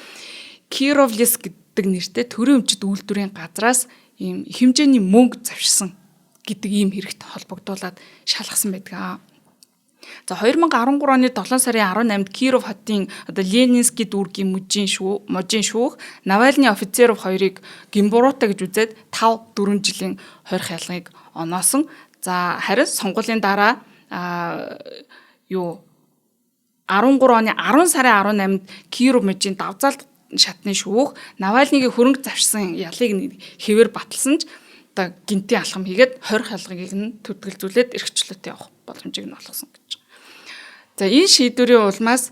Кировлес гэдэг нэртэй төрийн өмчит үйлдвэрийн газраас ийм хэмжээний мөнгө завшсан гэдэг ийм хэрэгт холбогдуулаад шалгасан байдаг. За 2013 оны 7 сарын 18-нд Киров хотын одоо Ленинский дүүргийн мужийн шүүх Навальны Офицеров хоёрыг гэмбуруутай гэж үзээд 5-4 жилийн хорих ялгыг оноосон. За харин сонгуулийн дараа 13 оны 10 сарын 18-нд Киров мужийн давзаалт шатны шүүх Навальныгийн хөрөнгө завшсан ялыг хэвээр баталсан ч одоо гинтийн алхам хийгээд хорих ялгыг нь төдгөлзүүлээд эрхчлөөтэй явах боломжийг нь олгосон гэж. За энэ шийдвэрийн улмаас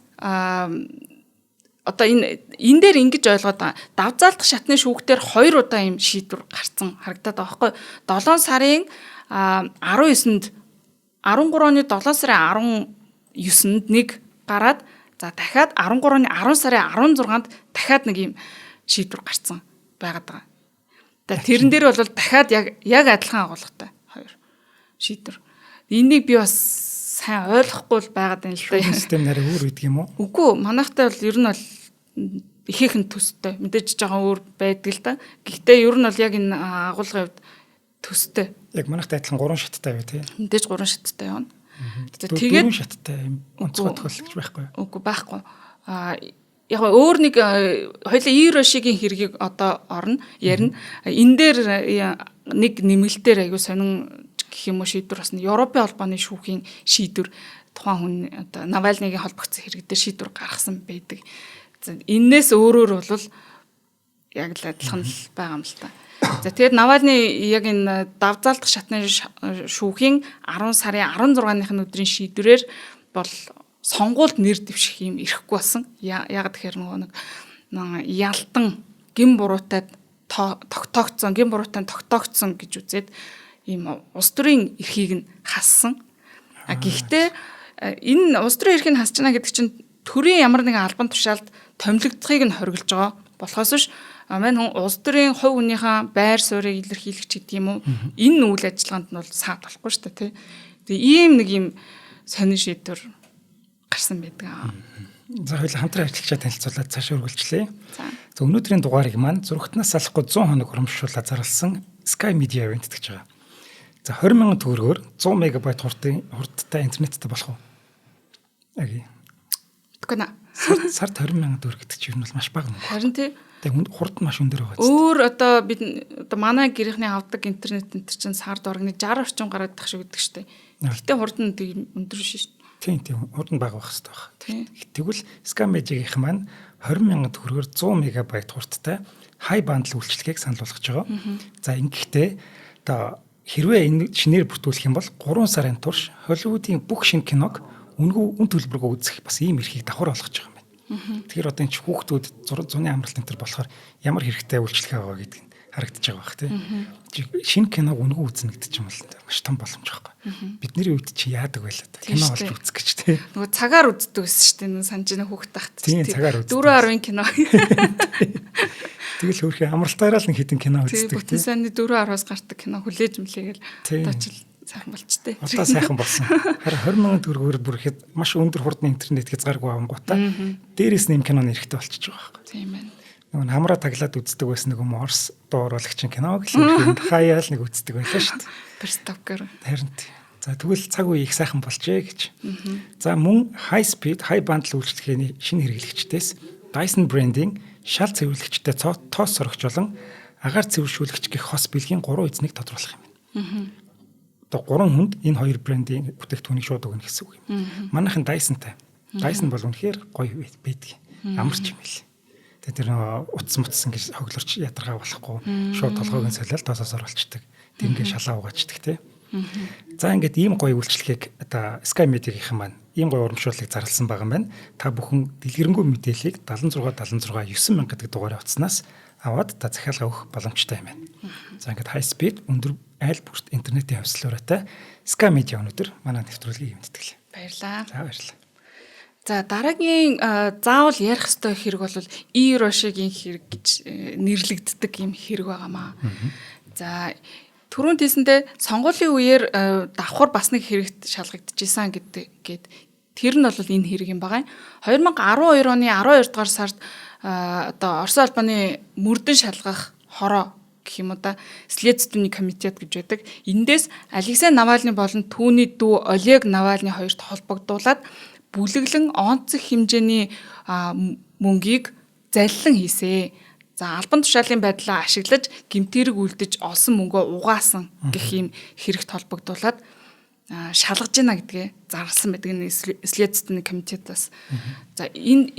одоо энэ дээр ингэж ойлгоод байгаа. Давзаалдах шатны шүүхтэр 2 удаа ийм шийдвэр гарцсан харагдаад байгаа байхгүй. 7 сарын 19-нд 13 оны 7 сарын 19-нд нэг гараад, за дахиад 13 оны 10 сарын 16-нд дахиад нэг ийм шийдвэр гарцсан байгаад байгаа. За тэрэн дээр бол дахиад яг адилхан агуулгатай хоёр шийдвэр. Энийг би бас сайн ойлгохгүй л байгаад байна л да. Систем нарай өөр байдаг юм уу? Үгүй, манайхтай бол ер нь бол ихээхэн төстэй. Мэдээж жоохон өөр байдаг л да. Гэхдээ ер нь бол яг энэ агуулгын хувьд төстэй. Яг манайхтай адилхан 3 шаттай юу тий? Мэдээж 3 шаттай явна. Тэгээд 4 шаттай юм онцгой тохиолдол гэж байхгүй юу? Үгүй, байхгүй. Яг өөр нэг хоёлаа Ирошигийн хэргийг одоо орно ярина. Энэ дээр нэг нэмэлтээр аягүй сонин гэх юм уу шийдвэр бас Европын холбооны шүүхийн шийдвэр тухайн хүн одоо Навальныгийн холбогдсон хэрэг дээр шийдвэр гаргасан байдаг. Эннээс өөрөөр бол яг л адилхан л байгаа юм л та. За тэгээд Навальны яг энэ давзаалдах шатны шүүхийн 10 сарын 16-ны өдрийн шийдвэрээр бол сонгуульд нэр дэвших юм ирэхгүй болсон. Яг тэгэхээр нөгөө нэг ялтан гин буруутай тогтоогдсон, гин буруутай тогтоогдсон гэж үзээд ийм улс төрийн эрхийг нь хассан. А гэхдээ энэ улс төрийн эрхийг хасж байна гэдэг чинь төрийн ямар нэгэн албан тушаалд томилогдохыг нь хориглож байгаа болохоос биш мань хүн улс төрийн хувь хүнийхээ байр суурийг илэрхийлэх ч гэдэг юм уу, энэ үйл ажиллагаанд нь бол саад болохгүй шүү дээ, тий. Тэгээ ийм нэг юм сонин шийдвэр гарсан байдаг. За, хоёул хамтран ажиллагчаа танилцуулаад цаашаа үргэлжлэе. За, өнөөдрийн дугаарыг маань зүрхтнаас салахгүй 100 хоног урамшуулаад зарласан Sky Media event гэж байгаа. За, 20 мянган төгрөгөөр 100 мегабайт хурдтай интернеттэй болох уу? Аги. Мэдгүй наа. Сард 20 мянган төгрөг гэдэг чинь бол маш бага мөнгө. Харин тий. Тэгээ хурд нь маш өндөр байгаа. Өөр одоо бид одоо манай гэрийнхний авдаг интернет энэ чинь сард бараг нэг 60 орчим гараад тах шиг гэдэг штэ. Гэхдээ хурд нь тийм өндөр биш шүү. Тийм, хурд нь бага байх хэрэгтэй баг. Тэгвэл Sky Media-гийн маань 20 мянган төгрөгөөр 100 мегабайт хурдтай high bundle үйлчилгээг санал болгож байгаа. За, ингэхдээ одоо хэрвээ энэ шинээр бүртгүүлэх юм бол 3 сарын турш Холливуудын бүх шинэ киног үнэгүй, үн төлбөргүй үзэх бас ийм эрхийг давхар олгож байгаа юм байна. Тэгэхээр одоо энэ хүүхдүүд зуны амралт энэ төр болохоор ямар хэрэгтэй үйлчилгээ байгаа гэдгийг нь харагдаж байгаа бах, тий. Шинэ киног үнэгүй үзнэ гэдэг чинь бол маш том боломж байхгүй. Бидний үед чи яадаг байлаа та. Кино олж үзэх гэж, тий. Нөгөө цагаар үздэг байсан шүү дээ. Санаж байна, хүүхэд тахт. Тийм, цагаар үздэг. 4.10 кино. Тэгэл хөөрхөн амралтаараа л нэг хэдэн кино үздэг, тий. Бүтэн сайнны 4.10-аас гардаг кино хүлээж млээгээл одоо ч сайхан болчтой. Одоо сайхан болсон. Харин 20 мянган төгрөгөөр бүр ихэд маш өндөр хурдны интернет хязгааргүй авангуудаа дээрээс нэм киноны эрхтэй болчихж байгаа байхгүй. Тийм байна. Нөгөө хамраа таглаад үздэг байсан нэг юм Орос дуу оруулагчийн кино гэх хаяал нэг үздэг байлаа шүү дээ. Приставкаар. Харин тий. За, тэгвэл цаг үе их сайхан болжээ гэж. За, мөн high speed, high bundle үйлчилгээний шинэ хэрэглэгчдээс Dyson брендийн шал цэвэрлэгчтэй тоос сорогч болон агаар цэвэршүүлэгч гэх хос бэлгийн 3 эзнийг тодруулах юм байна. Одоо 3 хүнд энэ хоёр брендийн бүтээгдэхүүнийг шууд өгнө гэсэн үг юм. Манайхан Dyson-тай. Dyson бол үнэхээр гоё байдаг. Амарч юм бэл. Тэгээ тэр нөгөө утас мутас ингэж хоглорч ядаргаа болохгүй, шууд толгойг нь солиод тоосоо оруулцдаг. Тэр ингээ шалаа угаачдаг, тий. За, ингээд ийм гоё үйлчилгээг одоо Sky Media-гийн маань ийм гоё урамшууллыг зарласан байгаа юм байна. Та бүхэн дэлгэрэнгүй мэдээллийг 76 76 9000 гэдэг дугаарын утаснаас аваад та захиалга өгөх боломжтой юм байна. За, ингээд high speed, өндөр айл бүрт интернетийн хувьслуураатай Sky Media өнөөдөр манай нэвтрүүлгийг хэмтгэлээ. Баярлалаа. За, баярлалаа. За, дараагийн заавал ярих ёстой хэрэг бол E-Russia-гийн хэрэг гэж нэрлэгддэг юм хэрэг байгаамаа. За, түрүүн тийсэндээ сонгуулийн үеэр давхар бас нэг хэрэгт шалгагдчихсан гэдэг гээд тэр нь бол энэ хэрэг юм байгаа. 2012 оны 12 дугаар сард одоо Орос улсын мөрдөн шалгах хороо гэх юм уу да, Следственный комитет гэж байдаг. Эндээс Алексей Навальны болон түүний дүү Олег Навальны хоёрт холбогдуулаад бүлэглэн онцгой хэмжээний мөнгийг заллан хийсэ. За, албан тушаалын байдлаа ашиглаж гэмт хэрэг үлдэж олсон мөнгөө угаасан гэх юм хэрэгт холбогдуулаад шалгаж байна гэдгээ зарласан байдаг энэ Следственный комитетаас. За, энэ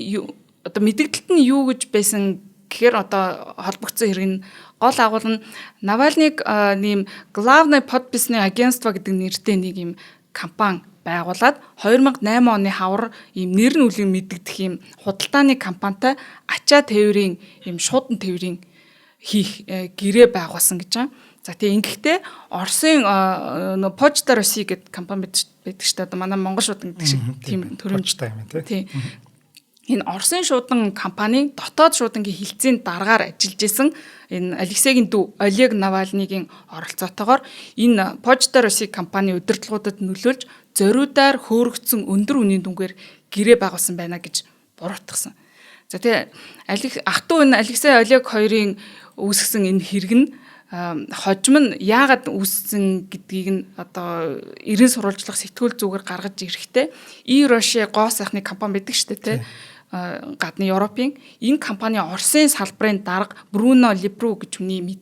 одоо мэдэгдэлт нь юу гэж байсан гэхээр одоо холбогдсон хэрэг нь гол агуул нь Навальныг нэм Главное подписное агентство гэдэг нэртэй нэг юм компани байгуулад 2008 оны хавар ийм нэр нь үлэн мэдэгдэх ийм худалдааны компанитай ачаа тээврийн ийм шуудан тээврийн хийх гэрээ байгуулсан гэж байгаа. За, тэгээ ингэхдээ Оросын нөө Почта России гэдэг компани байдаг шүү дээ. Одоо манай Монгол шуудан гэдэг шиг тийм төрөмж Почта юм тий. Тийм. Энэ Оросын шуудан компани дотоод шуудангийн хилцээний даргаар ажиллаж исэн энэ Алексейгийн дүү Олег Навальныгийн оролцоотойгоор энэ Почта России компани удирдлагуудад нөлөөлж зориудаар хөөрөгдсөн өндөр үнийн дүнгээр гэрээ байгуулсан байна гэж буруутгасан. За, тэгээ ах дүү энэ Алексей, Олег хоёрын үүсгэсэн энэ хэрэг нь хожим нь яагаад үүссэн гэдгийг нь одоо эрен сурвалжлах сэтгүүл зүгээр гаргаж ирэхдээ E-Russia гоо сайхны компани байдаг шүү дээ, тий, гадны Европын энэ компани Оросын салбарын дарга Бруно Лебру гэж хүний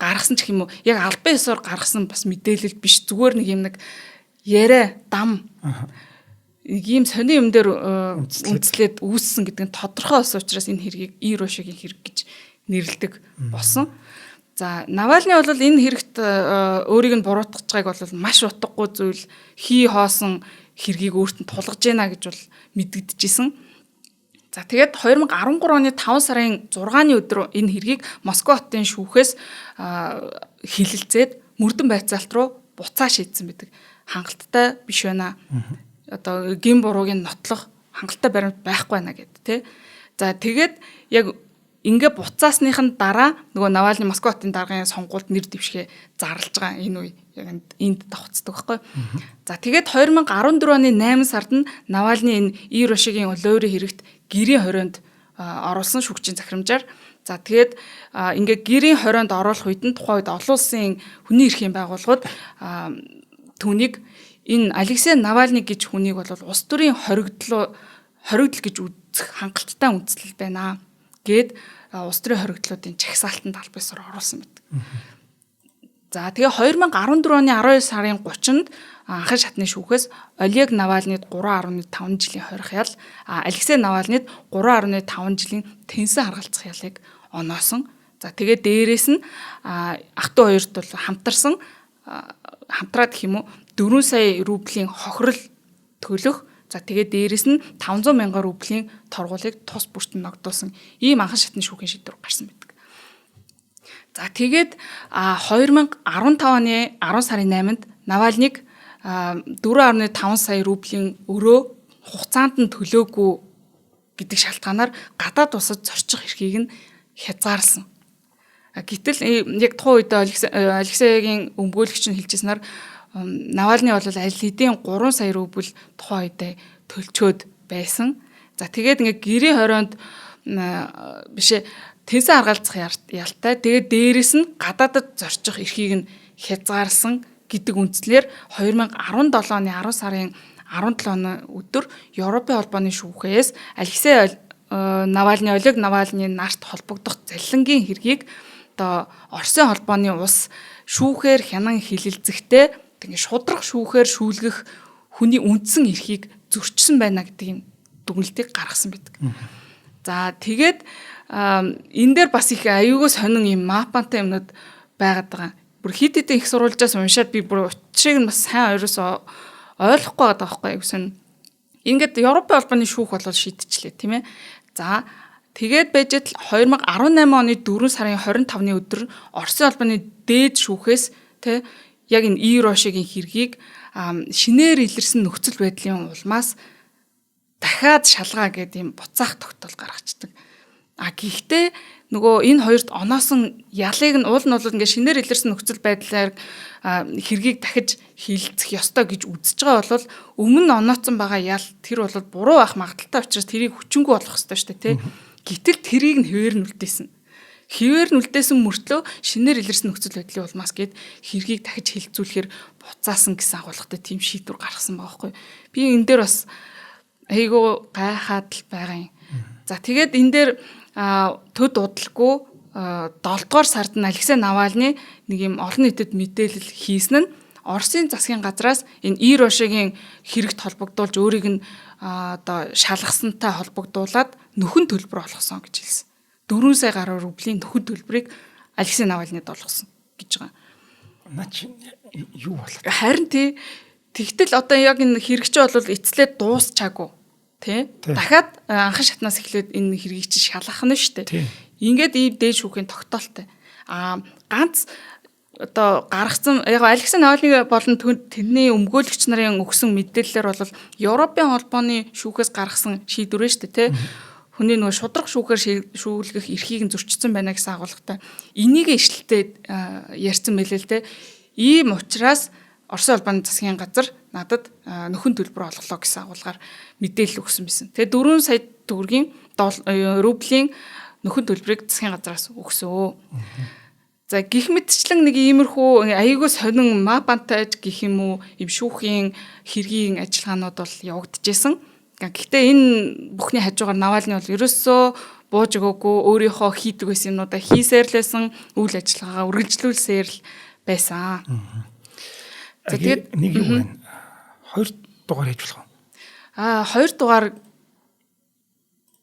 гаргасан ч гэх юм уу, яг албан ёсоор гаргасан бас мэдээлэл биш, зүгээр нэг юм нэг яриа дам нэг ийм сони юм дээр үндэслээд үүссэн гэдэг нь тодорхой ус учраас энэ хэргийг E-Russia-гийн хэрэг гэж нэрлэдэг болсон. За, Навальны бол энэ хэрэгт өөрийг нь буруутгаж байгааг бол маш утгагүй зүйл, хий хоосон хэргийг өөрт нь тулгаж байна гэж бол мэдэгдэжсэн. За тэгээд 2013 оны 5 сарын 6-ны өдөр энэ хэргийг Москва хотын шүүхээс хилэлцээд мөрдөн байцаалт руу буцаа шийдсэн байдаг. Хангалттай биш байна. Одоо гин бурууг нь нотлох хангалттай баримт байхгүй байна гэд тэ. За тэгээд яг ингээ буцаасных нь дараа нөгөө Навальны Москва хотын даргын сонгуульд нэр дэвшгээ зарлж байгаа энэ үе яг энд давхцдаг байхгүй. За тэгээд 2014 оны 8 сард нь Навальны энэ Ирошигийн лойрын хэрэгт гэрийн хорионд оруулсан шүүгчийн захирамжаар. За тэгээд ингээ гэрийн хорионд оруулах үед нь тухайн үед олон улсын хүний эрхийн байгууллагууд түүнийг энэ Алексей Навальны гэж хүнийг бол улс төрийн хоригдол гэж үзэх хангалттай үндслэл байна гээд улс төрийн хоригдлуудын чагсаалтанд аль бисаар оруулсан байдаг. За тэгээ 2014 оны 12 сарын 30-нд анхан шатны шүүхээс Олег Навальныд 3.5 жилийн хорих ял, Алексей Навальныд 3.5 жилийн тэнсэн харгалзах ялыг оноосон. За тэгээ дээрээс нь ах トゥ хоёрт бол хамтарсан хамтраад гэх юм уу 4 сая рублийн хохирол төлөх. За тэгээ дээрээс нь 500 мянган рублийн торгуулийг тус бүрт нь ногдуулсан ийм анхан шатны шүүхийн шийдвэр гарсан байдаг. За тэгээд 2015 оны 10 сарын 8-нд Навальныг 4.5 сая рублийн өрөө хугацаанд нь төлөөгүй гэдэг шалтгаанаар гадаад улсад зорчих эрхийг нь хязгаарласан. Гэтэл яг тухайн үед Алексегийн өмгөөлөгч нь хэлжсэнээр Навальны бол аль хэдийн 3 сая рубль тухайн үедээ төлчөөд байсан. За тэгээд ингээ гэрээ хорионд бишээ тэнсэн харгалзах ялтай. Тэгээд дээрэс нь гадаадад зорчих эрхийг нь хязгаарласан гэдэг үндслээр 2017 оны 10 сарын 17-ны өдөр Европын холбооны шүүхээс Алексей Навальны, Олег Навальны нарт холбогдох заллангийн хэргийг одоо Оросын холбооны улс шүүхээр хянан хилэлцэхдээ ингээ шудраг шүүхээр шүүлгэх хүний үндсэн эрхийг зөрчсөн байна гэдэг юм дүгнэлтийг гаргасан байдаг. За тэгээд энэ дээр бас их аюулгүй сонин юм мапантай юмнууд байгаад байгаа. Бүр хит хитэн их сурвалжаас уншаад би бүр учрыг нь бас сайн ерөөсөө ойлгохгүй байгаа байхгүй юу сонин. Ингээд Европын холбооны шүүх болол шийдчихлээ тийм ээ. За тэгээд байж л 2018 оны 4 сарын 25-ны өдөр Оросын холбооны дээд шүүхээс тэ яг энэ Ирошигийн хэргийг шинээр илэрсэн нөхцөл байдлын улмаас дахиад шалгаа гэдэг юм буцаах тогтоол гаргацдаг. А гэхдээ нөгөө энэ хоёрт оноосон ялыг нь уул нь бол ингээ шинээр илэрсэн нөхцөл байдлаар хэргийг дахиж хилэлцэх ёстой гэж үзэж байгаа бол өмнө нь онооцсон байгаа ял тэр бол буруу байх магадaltaй учраас тэрийг хүчингү болгох ёстой шүү дээ, тий. Гэтэл тэрийг нь хэвээр нь үлдээсэн. Хэвээр нь үлдээсэн мөртлөө шинээр илэрсэн нөхцөл байдлын улмаас гээд хэргийг дахиж хилцүүлэхээр буцаасан гэсэн агуулгатай тийм шийдвэр гаргасан байгаа байхгүй. Би энэ дээр бас айгүй гайхаад л байгаа юм. За тэгээд энэ дээр төд удалгүй 7 дугаар сард нь Алексей Навальны нэг юм олон нийтэд мэдээлэл хийсэн нь Оросын засгийн газраас энэ Ирошигийн хэрэгт холбогдуулж өөрийг нь одоо шалгасантай холбогдуулаад нөхөн төлбөр олгосон гэж хэлсэн. 4 сая гаруй рублийн нөхөн төлбөрийг Алексей Навальныд олгосон гэж байгаа. Наа чи юу болоо? Харин тий. Тэгтэл одоо яг энэ хэрэгч бол эцлээ дуусчаагүй. Тэ? Дахиад анхан шатнаас эхлээд энэ хэргийг чи шалгах нь шүү дээ. Ингээд ийм дээд шүүхийн тогтоолтой. Аа ганц одоо гаргацсан яг Алексей Навальны болон тэрний өмгөөлөгч нарын өгсөн мэдээллээр бол Европын холбооны шүүхээс гаргасан шийдвэр нь шүү дээ, тэ? Хүний нөгөө шудраг шүүхээр шүүлгэх эрхийг нь зөрчсөн байна гэсэн агуулгатай. Энийг ишлэлтэй ярьсан мэлээ л тэ. Ийм учраас Оросын холбооны засгийн газар надад нөхөн төлбөр олголоо гэсэн агуулгаар мэдээлэл өгсөн байсан. Тэгээ 4 сая төгрөгийн рублийн нөхөн төлбөрийг засгийн газраас өгсөө. За гих мэтчлэн нэг иймэрхүү аяйгуу сонин мапантайж гих юм уу юм шүүхийн хэргийн ажиллагаанууд бол явагдажсэн. Гэхдээ энэ бүхний хажуугаар Навальны бол ерөөсөө бууж өгөөгүй өөрийнхөө хийдэг байсан юмнуудаа хийсээр л байсан, үйл ажиллагаагаа үргэлжлүүлсээр л байсан. За тэгээд нэг юу байна? 2 дугаар хийж болох уу? Аа 2 дугаар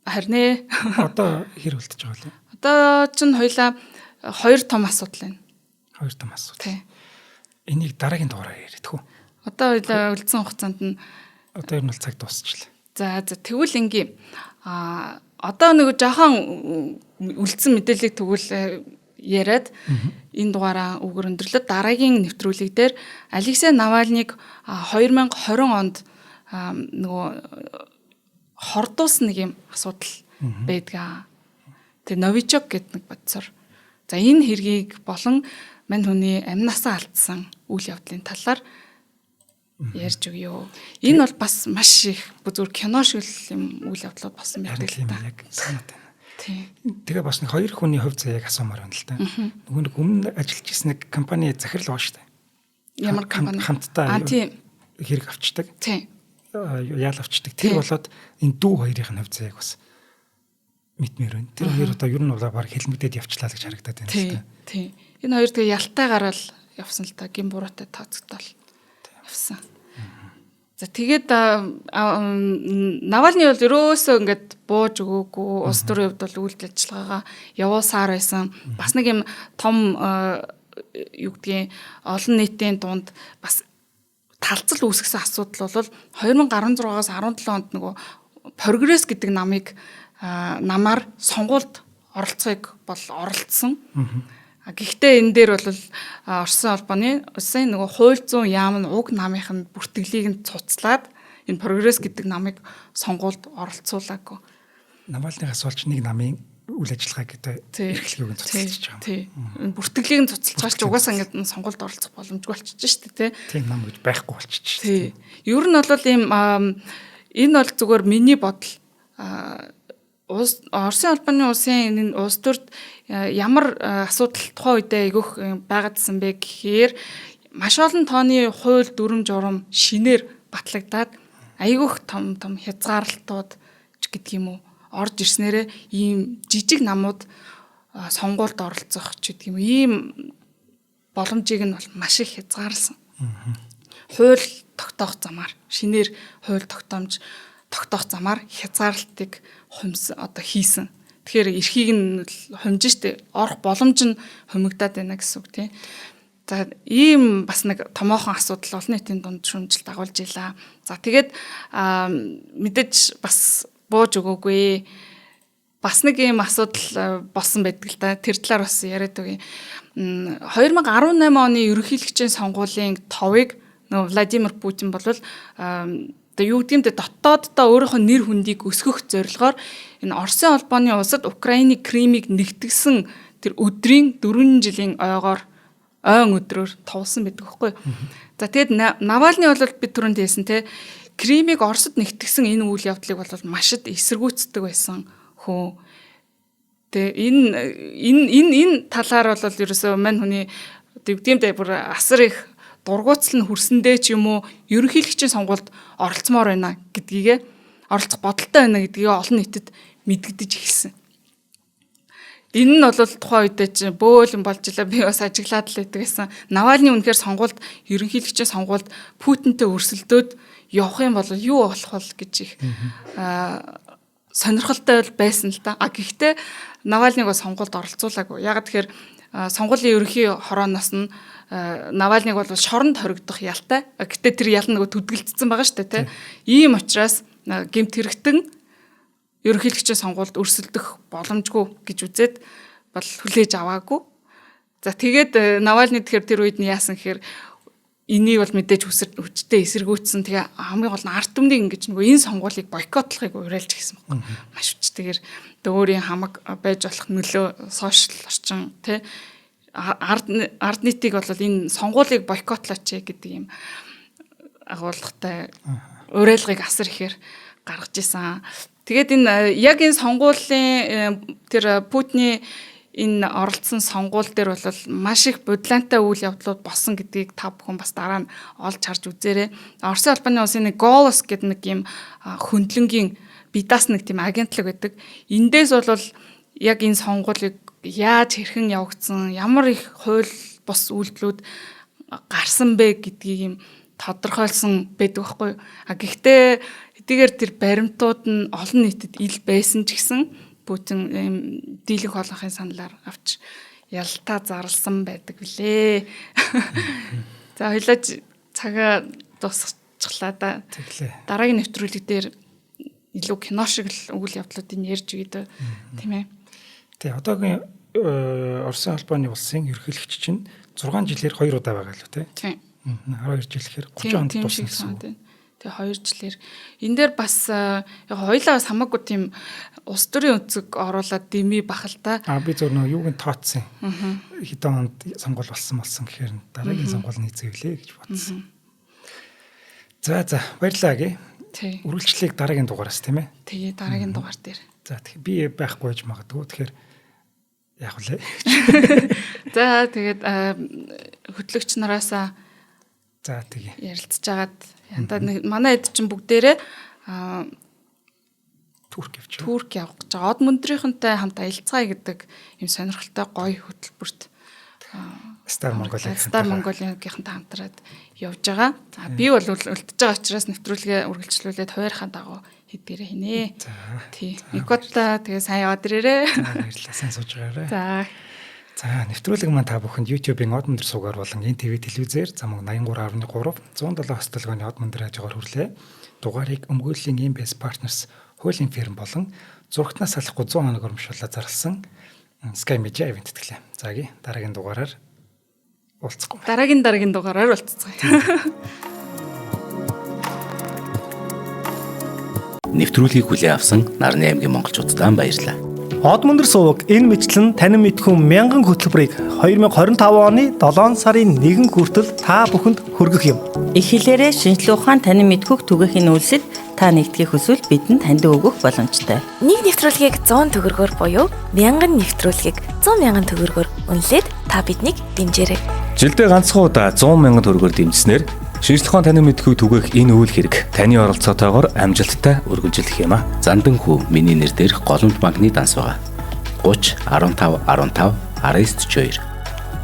харин ээ. Одоо хэр үлдэж байгаа вэ? Одоо чинь хоёлаа 2 том асуудал байна. 2 том асуудал. Тий. Энийг дараагийн дугаараар яриад хөө. Одоо хоёлаа үлдсэн хугацаанд нь одоо ер нь бол цаг дуусчихлаа. За тэгвэл ингээ Одоо нэг жоохон үлдсэн мэдээллийг тэгвэл яриад энэ дугаараа үгээр өндөрлөд дараагийн нэвтрүүлэг дээр Алексей Навальныг 2020 онд нөгөө хордуулсан нэг юм асуудал байдаг. Тэр Новичок гэдэг нэг бодсоор. За энэ хэргийг болон мань хүний амнасаа алдсан үйл явдлын талаар ярьж өгье. Энэ бол бас маш их зүгээр кино шиг юм үйл явдлууд болсон байдаг л та. Яг санаад байна. Тийм. Тэгээ бас нэг хоёр хүний хувь заяаг асуумаар байна л да. Нөгөө нэг өмнө ажиллаж ирсэн нэг компани захирал байгаа шүү дээ. Ямар компани? Хамтдаа хэрэг авчдаг. Тийм. Яал авчдаг. Тэр болоод энэ дүү хоёрын хувь заяаг бас мэдмээр байна. Тэр хоёр одоо ер нь бол баг хэлмэгдээд явчлаа л гэж харагдаад байна л да. Тийм. Энэ хоёр тэгээ ялтай гараал явсан л та, гин буруутай тооцогдоол явсан. За тэгээд Навальны бол ерөөсөө ингээд бууж өгөөгүй, улс төрийн хувьд бол үйлдэл ажиллагаагаа явуулсаар байсан. Бас нэг юм том юу гэдгийг олон нийтийн дунд бас талцал үүсгэсэн асуудал бол 2016-аас 17 онд нөгөө Прогресс гэдэг намыг намаар сонгуульд оролцохыг бол оролцсон. Гэхдээ энэ дээр бол Оросын холбооны улсын нөгөө хууль зүйн яам нь уг намынх нь бүртгэлийг нь цуцлаад энэ Прогресс гэдэг намыг сонгуульд оролцуулаагүй. Навальныгаас болж нэг намын үйл ажиллагаа гэдэг эрхлэлийг нь цуцалж байгаа юм. Тийм. Бүртгэлийг нь цуцалж байгаа ч угаасаа ингээд сонгуульд оролцох боломжгүй болчихж шүү дээ, тий. Тийм нам гэж байхгүй болчихж шүү дээ. Ер нь бол ийм энэ бол зүгээр миний бодол Оросын холбооны улсын энэ улс төрд ямар асуудал тухайн үедээ айгүйх байгаадсан бэ гэхээр маш олон тооны хууль дүрм журам шинээр батлагдаад айгүйх том том хязгаарлалтууд ч гэдэг юм уу орж ирснээрээ ийм жижиг намууд сонгуульд оролцох ч гэдэг юм уу ийм боломжийг нь бол маш их хязгаарласан. Хууль тогтоох замаар шинээр хууль тогтоомж тогтоох замаар хязгаарлалтыг хумс одоо хийсэн. Тэгэхээр эрхийг нь хумж штэ орох боломж нь хумигдаад байна гэсэн үг тийм. За ийм бас нэг томоохон асуудал олон нийтийн дунд шүүмжил дагуулж илаа. За тэгээд мэдээж бас бууж өгөөгүй. Бас нэг ийм асуудал болсон байдаг л та. Тэр талаар бас яриад өгье. 2018 оны ерөнхийлөгчийн сонгуулийн товыг нөгөө Владимир Путин бол одоо юу гэдэг юм бэ дотооддоо өөрийнхөө нэр хүндийг өсгөх зорилгоор энэ Оросын холбооны улсад Украины Кримийг нэгтгсэн тэр өдрийн 4 жилийн ойгоор ойн өдрөөр товлсон байдаг байхгүй. За тэгэд Навальны бол бид түрүүнд хэлсэн те Кримийг Оросд нэгтгсэн энэ үйл явдлыг бол маш их эсэргүүцдэг байсан хүн. Тэгээ энэ энэ энэ энэ талаар бол ерөөсөө мань хүний одоо юу гэдэг юм бэ бүр асар их дургуутсал нь хүрсэндээ ч юм уу ерөнхийлөгчийн сонгуульд оролцмоор байна гэдгийгэ оролцох бодолтой байна гэдгийг олон нийтэд мэдэгдэж эхэлсэн. Энэ нь бол тухайн үедээ чинь бөөл юм болж илаа би бас ажиглаад л байдаг гэсэн. Навальны үнэхээр сонгуульд ерөнхийлөгчийн сонгуульд Путинтэй өрсөлдөөд явах юм бол юу болох вэ гэж их сонирхолтой байсан л да. А гэхдээ Навальныг сонгуульд оролцуулаагүй. Яг тэгэхээр сонгуулийн ерөнхий хорооноос нь Навальныг бол шоронд хоригдох ялтай. Гэтэ тэр ял нь нөгөө түдгэлдсэн байгаа шүү дээ, тэ. Ийм учраас гэмт хэрэгтэн ерөнхийлөгчийн сонгуульд өрсөлдөх боломжгүй гэж үзээд бол хүлээж аваагүй. За тэгээд Навальны тэгэхээр тэр үед нь яасан гэхээр энийг бол мэдээж хүчтэй эсэргүүцсэн. Тэгээ хамгийн гол нь ард түмнийг ингэж нөгөө энэ сонгуулийг бойкотлохыг уриалж гисэн баг. Маш хүчтэйгээр өөрийн хамаг байж болох нөлөө сошиал орчин тий ард нийтийг бол энэ сонгуулийг бойкотлооч гэдэг юм агуулгатай уриалгыг асар ихээр гаргаж исэн. Тэгээд энэ яг энэ сонгуулийн тэр Путиний энэ оролцсон сонгуул дээр бол маш их будлаантай үйл явдлууд болсон гэдгийг та бүхэн бас дараа нь олж харж үзээрэй. Оросын холбооны улсын нэг Голос гэдэг нэг юм хөндлөнгийн бидаас нэг тийм агентлаг байдаг. Эндээс бол яг энэ сонгуулийг яаж хэрхэн явагдсан, ямар их хууль бус үйлдэлүүд гарсан бэ гэдгийг юм тодорхойлсон байдаг байхгүй юу. А гэхдээ хэдийгээр тэр баримтууд нь олон нийтэд ил байсан ч гэсэн Путин ийм дийлэнх олонхын саналаар авч ялтаа зарлсан байдаг билээ. За хоёлаа цагаа дуусгачлаа да. Тэглээ. Дараагийн нэвтрүүлэг дээр Илүү кино шиг л үйл явдлуудыг ярьж өгдөг, тийм ээ. Тий, одоогийн Оросын холбооны улсын ерөнхийлөгч чинь 6 жилээр 2 удаа байгаа л үү, тий? Тийм. 12 жил гэхээр 30 онд дуусна гэсэн үг. Тэгээ 2 жилээр энэ дээр бас яг хоёлаа бас хамаагүй тийм улс төрийн өнцөг оруулаад дэмий бах л та. А би зөв нөө юуг нь тооцсон. Хэдэн онд сонгуул болсон гэхээр дараагийн сонгуул нь эзэвлээ гэж бодсон. За баярлалаа гээ. Үргэлжлэлийг дараагийн дугаараас, тийм ээ? Тэгээ дараагийн дугаар дээр. За тэгэхээр би байхгүй байж магадгүй. Тэгэхээр яах вэ? За тэгээд хөтлөгч нараасаа за тэгээ ярилцж агаад янда манай эд чинь бүгдээрээ Турк явж байгаа. Турк явах гэж байгаа. Од мөндрийнхэнтэй хамт аялцгаая гэдэг юм сонирхолтой гоё хөтөлбөрт Star Mongolia Star Mongolia-гийнхантай хамтраад явж байгаа. За би бол үлдэж байгаа учраас нэвтрүүлгээ үргэлжлүүлээд хуваарийнхаа дагуу хэдгээрээ хийнэ. За. Тий. Никотта тэгээ сайн яваад ирээрээ. Баярлалаа. Сайн сууж байгаарай. За. За, нэвтрүүлэг маань та бүхэнд YouTube-ийн Од өндөр суугаар болон NTV телевизээр за мөн 83.3 107 хос толгойн Од өндөр хажуугаар хүрлээ. Дугаарыг өмгөөллийн MBS Partners хуулийн фирм болон зурагтнаас салахгүй 100 хоног урамшууллаа зарласан Sky Media event тэтгэлээ. За гээ дараагийн дугаараар уулзахгүй. Дараагийн дугаараар уулзцгаая. Нэвтрүүлгийг хүлээн авсан Нарны аймгийн монголчуудад баярлалаа. Од мөндөр суваг энэ мэтлэн танин мэдхүн мянган хөтөлбөрийг 2025 оны 7 сарын 1 хүртэл та бүхэнд хүргэх юм. Их хэлээрээ шинжлэх ухаан танин мэдхүйг түгээхийн үйлсэд та нэгдэхийг хүсвэл бидэнд таньд өгөх боломжтой. Нэг нэвтрүүлгийг 100 төгрөгөөр буюу 1000 нэвтрүүлгийг 100 мянган төгрөгөөр үнэлээд та биднийг дэмжээрэй. Жилдээ ганцхан удаа 100 мянган төгрөгөөр дэмжсэнээр шинжлэх ухаан танин мэдхүйг түгээх энэ үйл хэрэг таны оролцоотойгоор амжилттай үргэлжлэх юм а. Зандан хүү миний нэр дээрх Голомт банкны данс байгаа. 30 15 15 19 42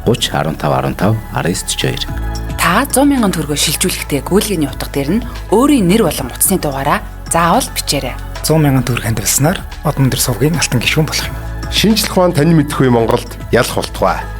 30 15 15 19 42. Та 100 мянган төгрөгөөр шилжүүлэхдээ гүйлгээний утга дээр нь өөрийн нэр болон утасны дугаараа заавал бичээрэй. 100 мянган төгрөг хандивалснаар Од өндөр сувгийн алтан гишүүн болох юм. Шинжлэх ухаан танин мэдхүй Монголд ялах болтугай.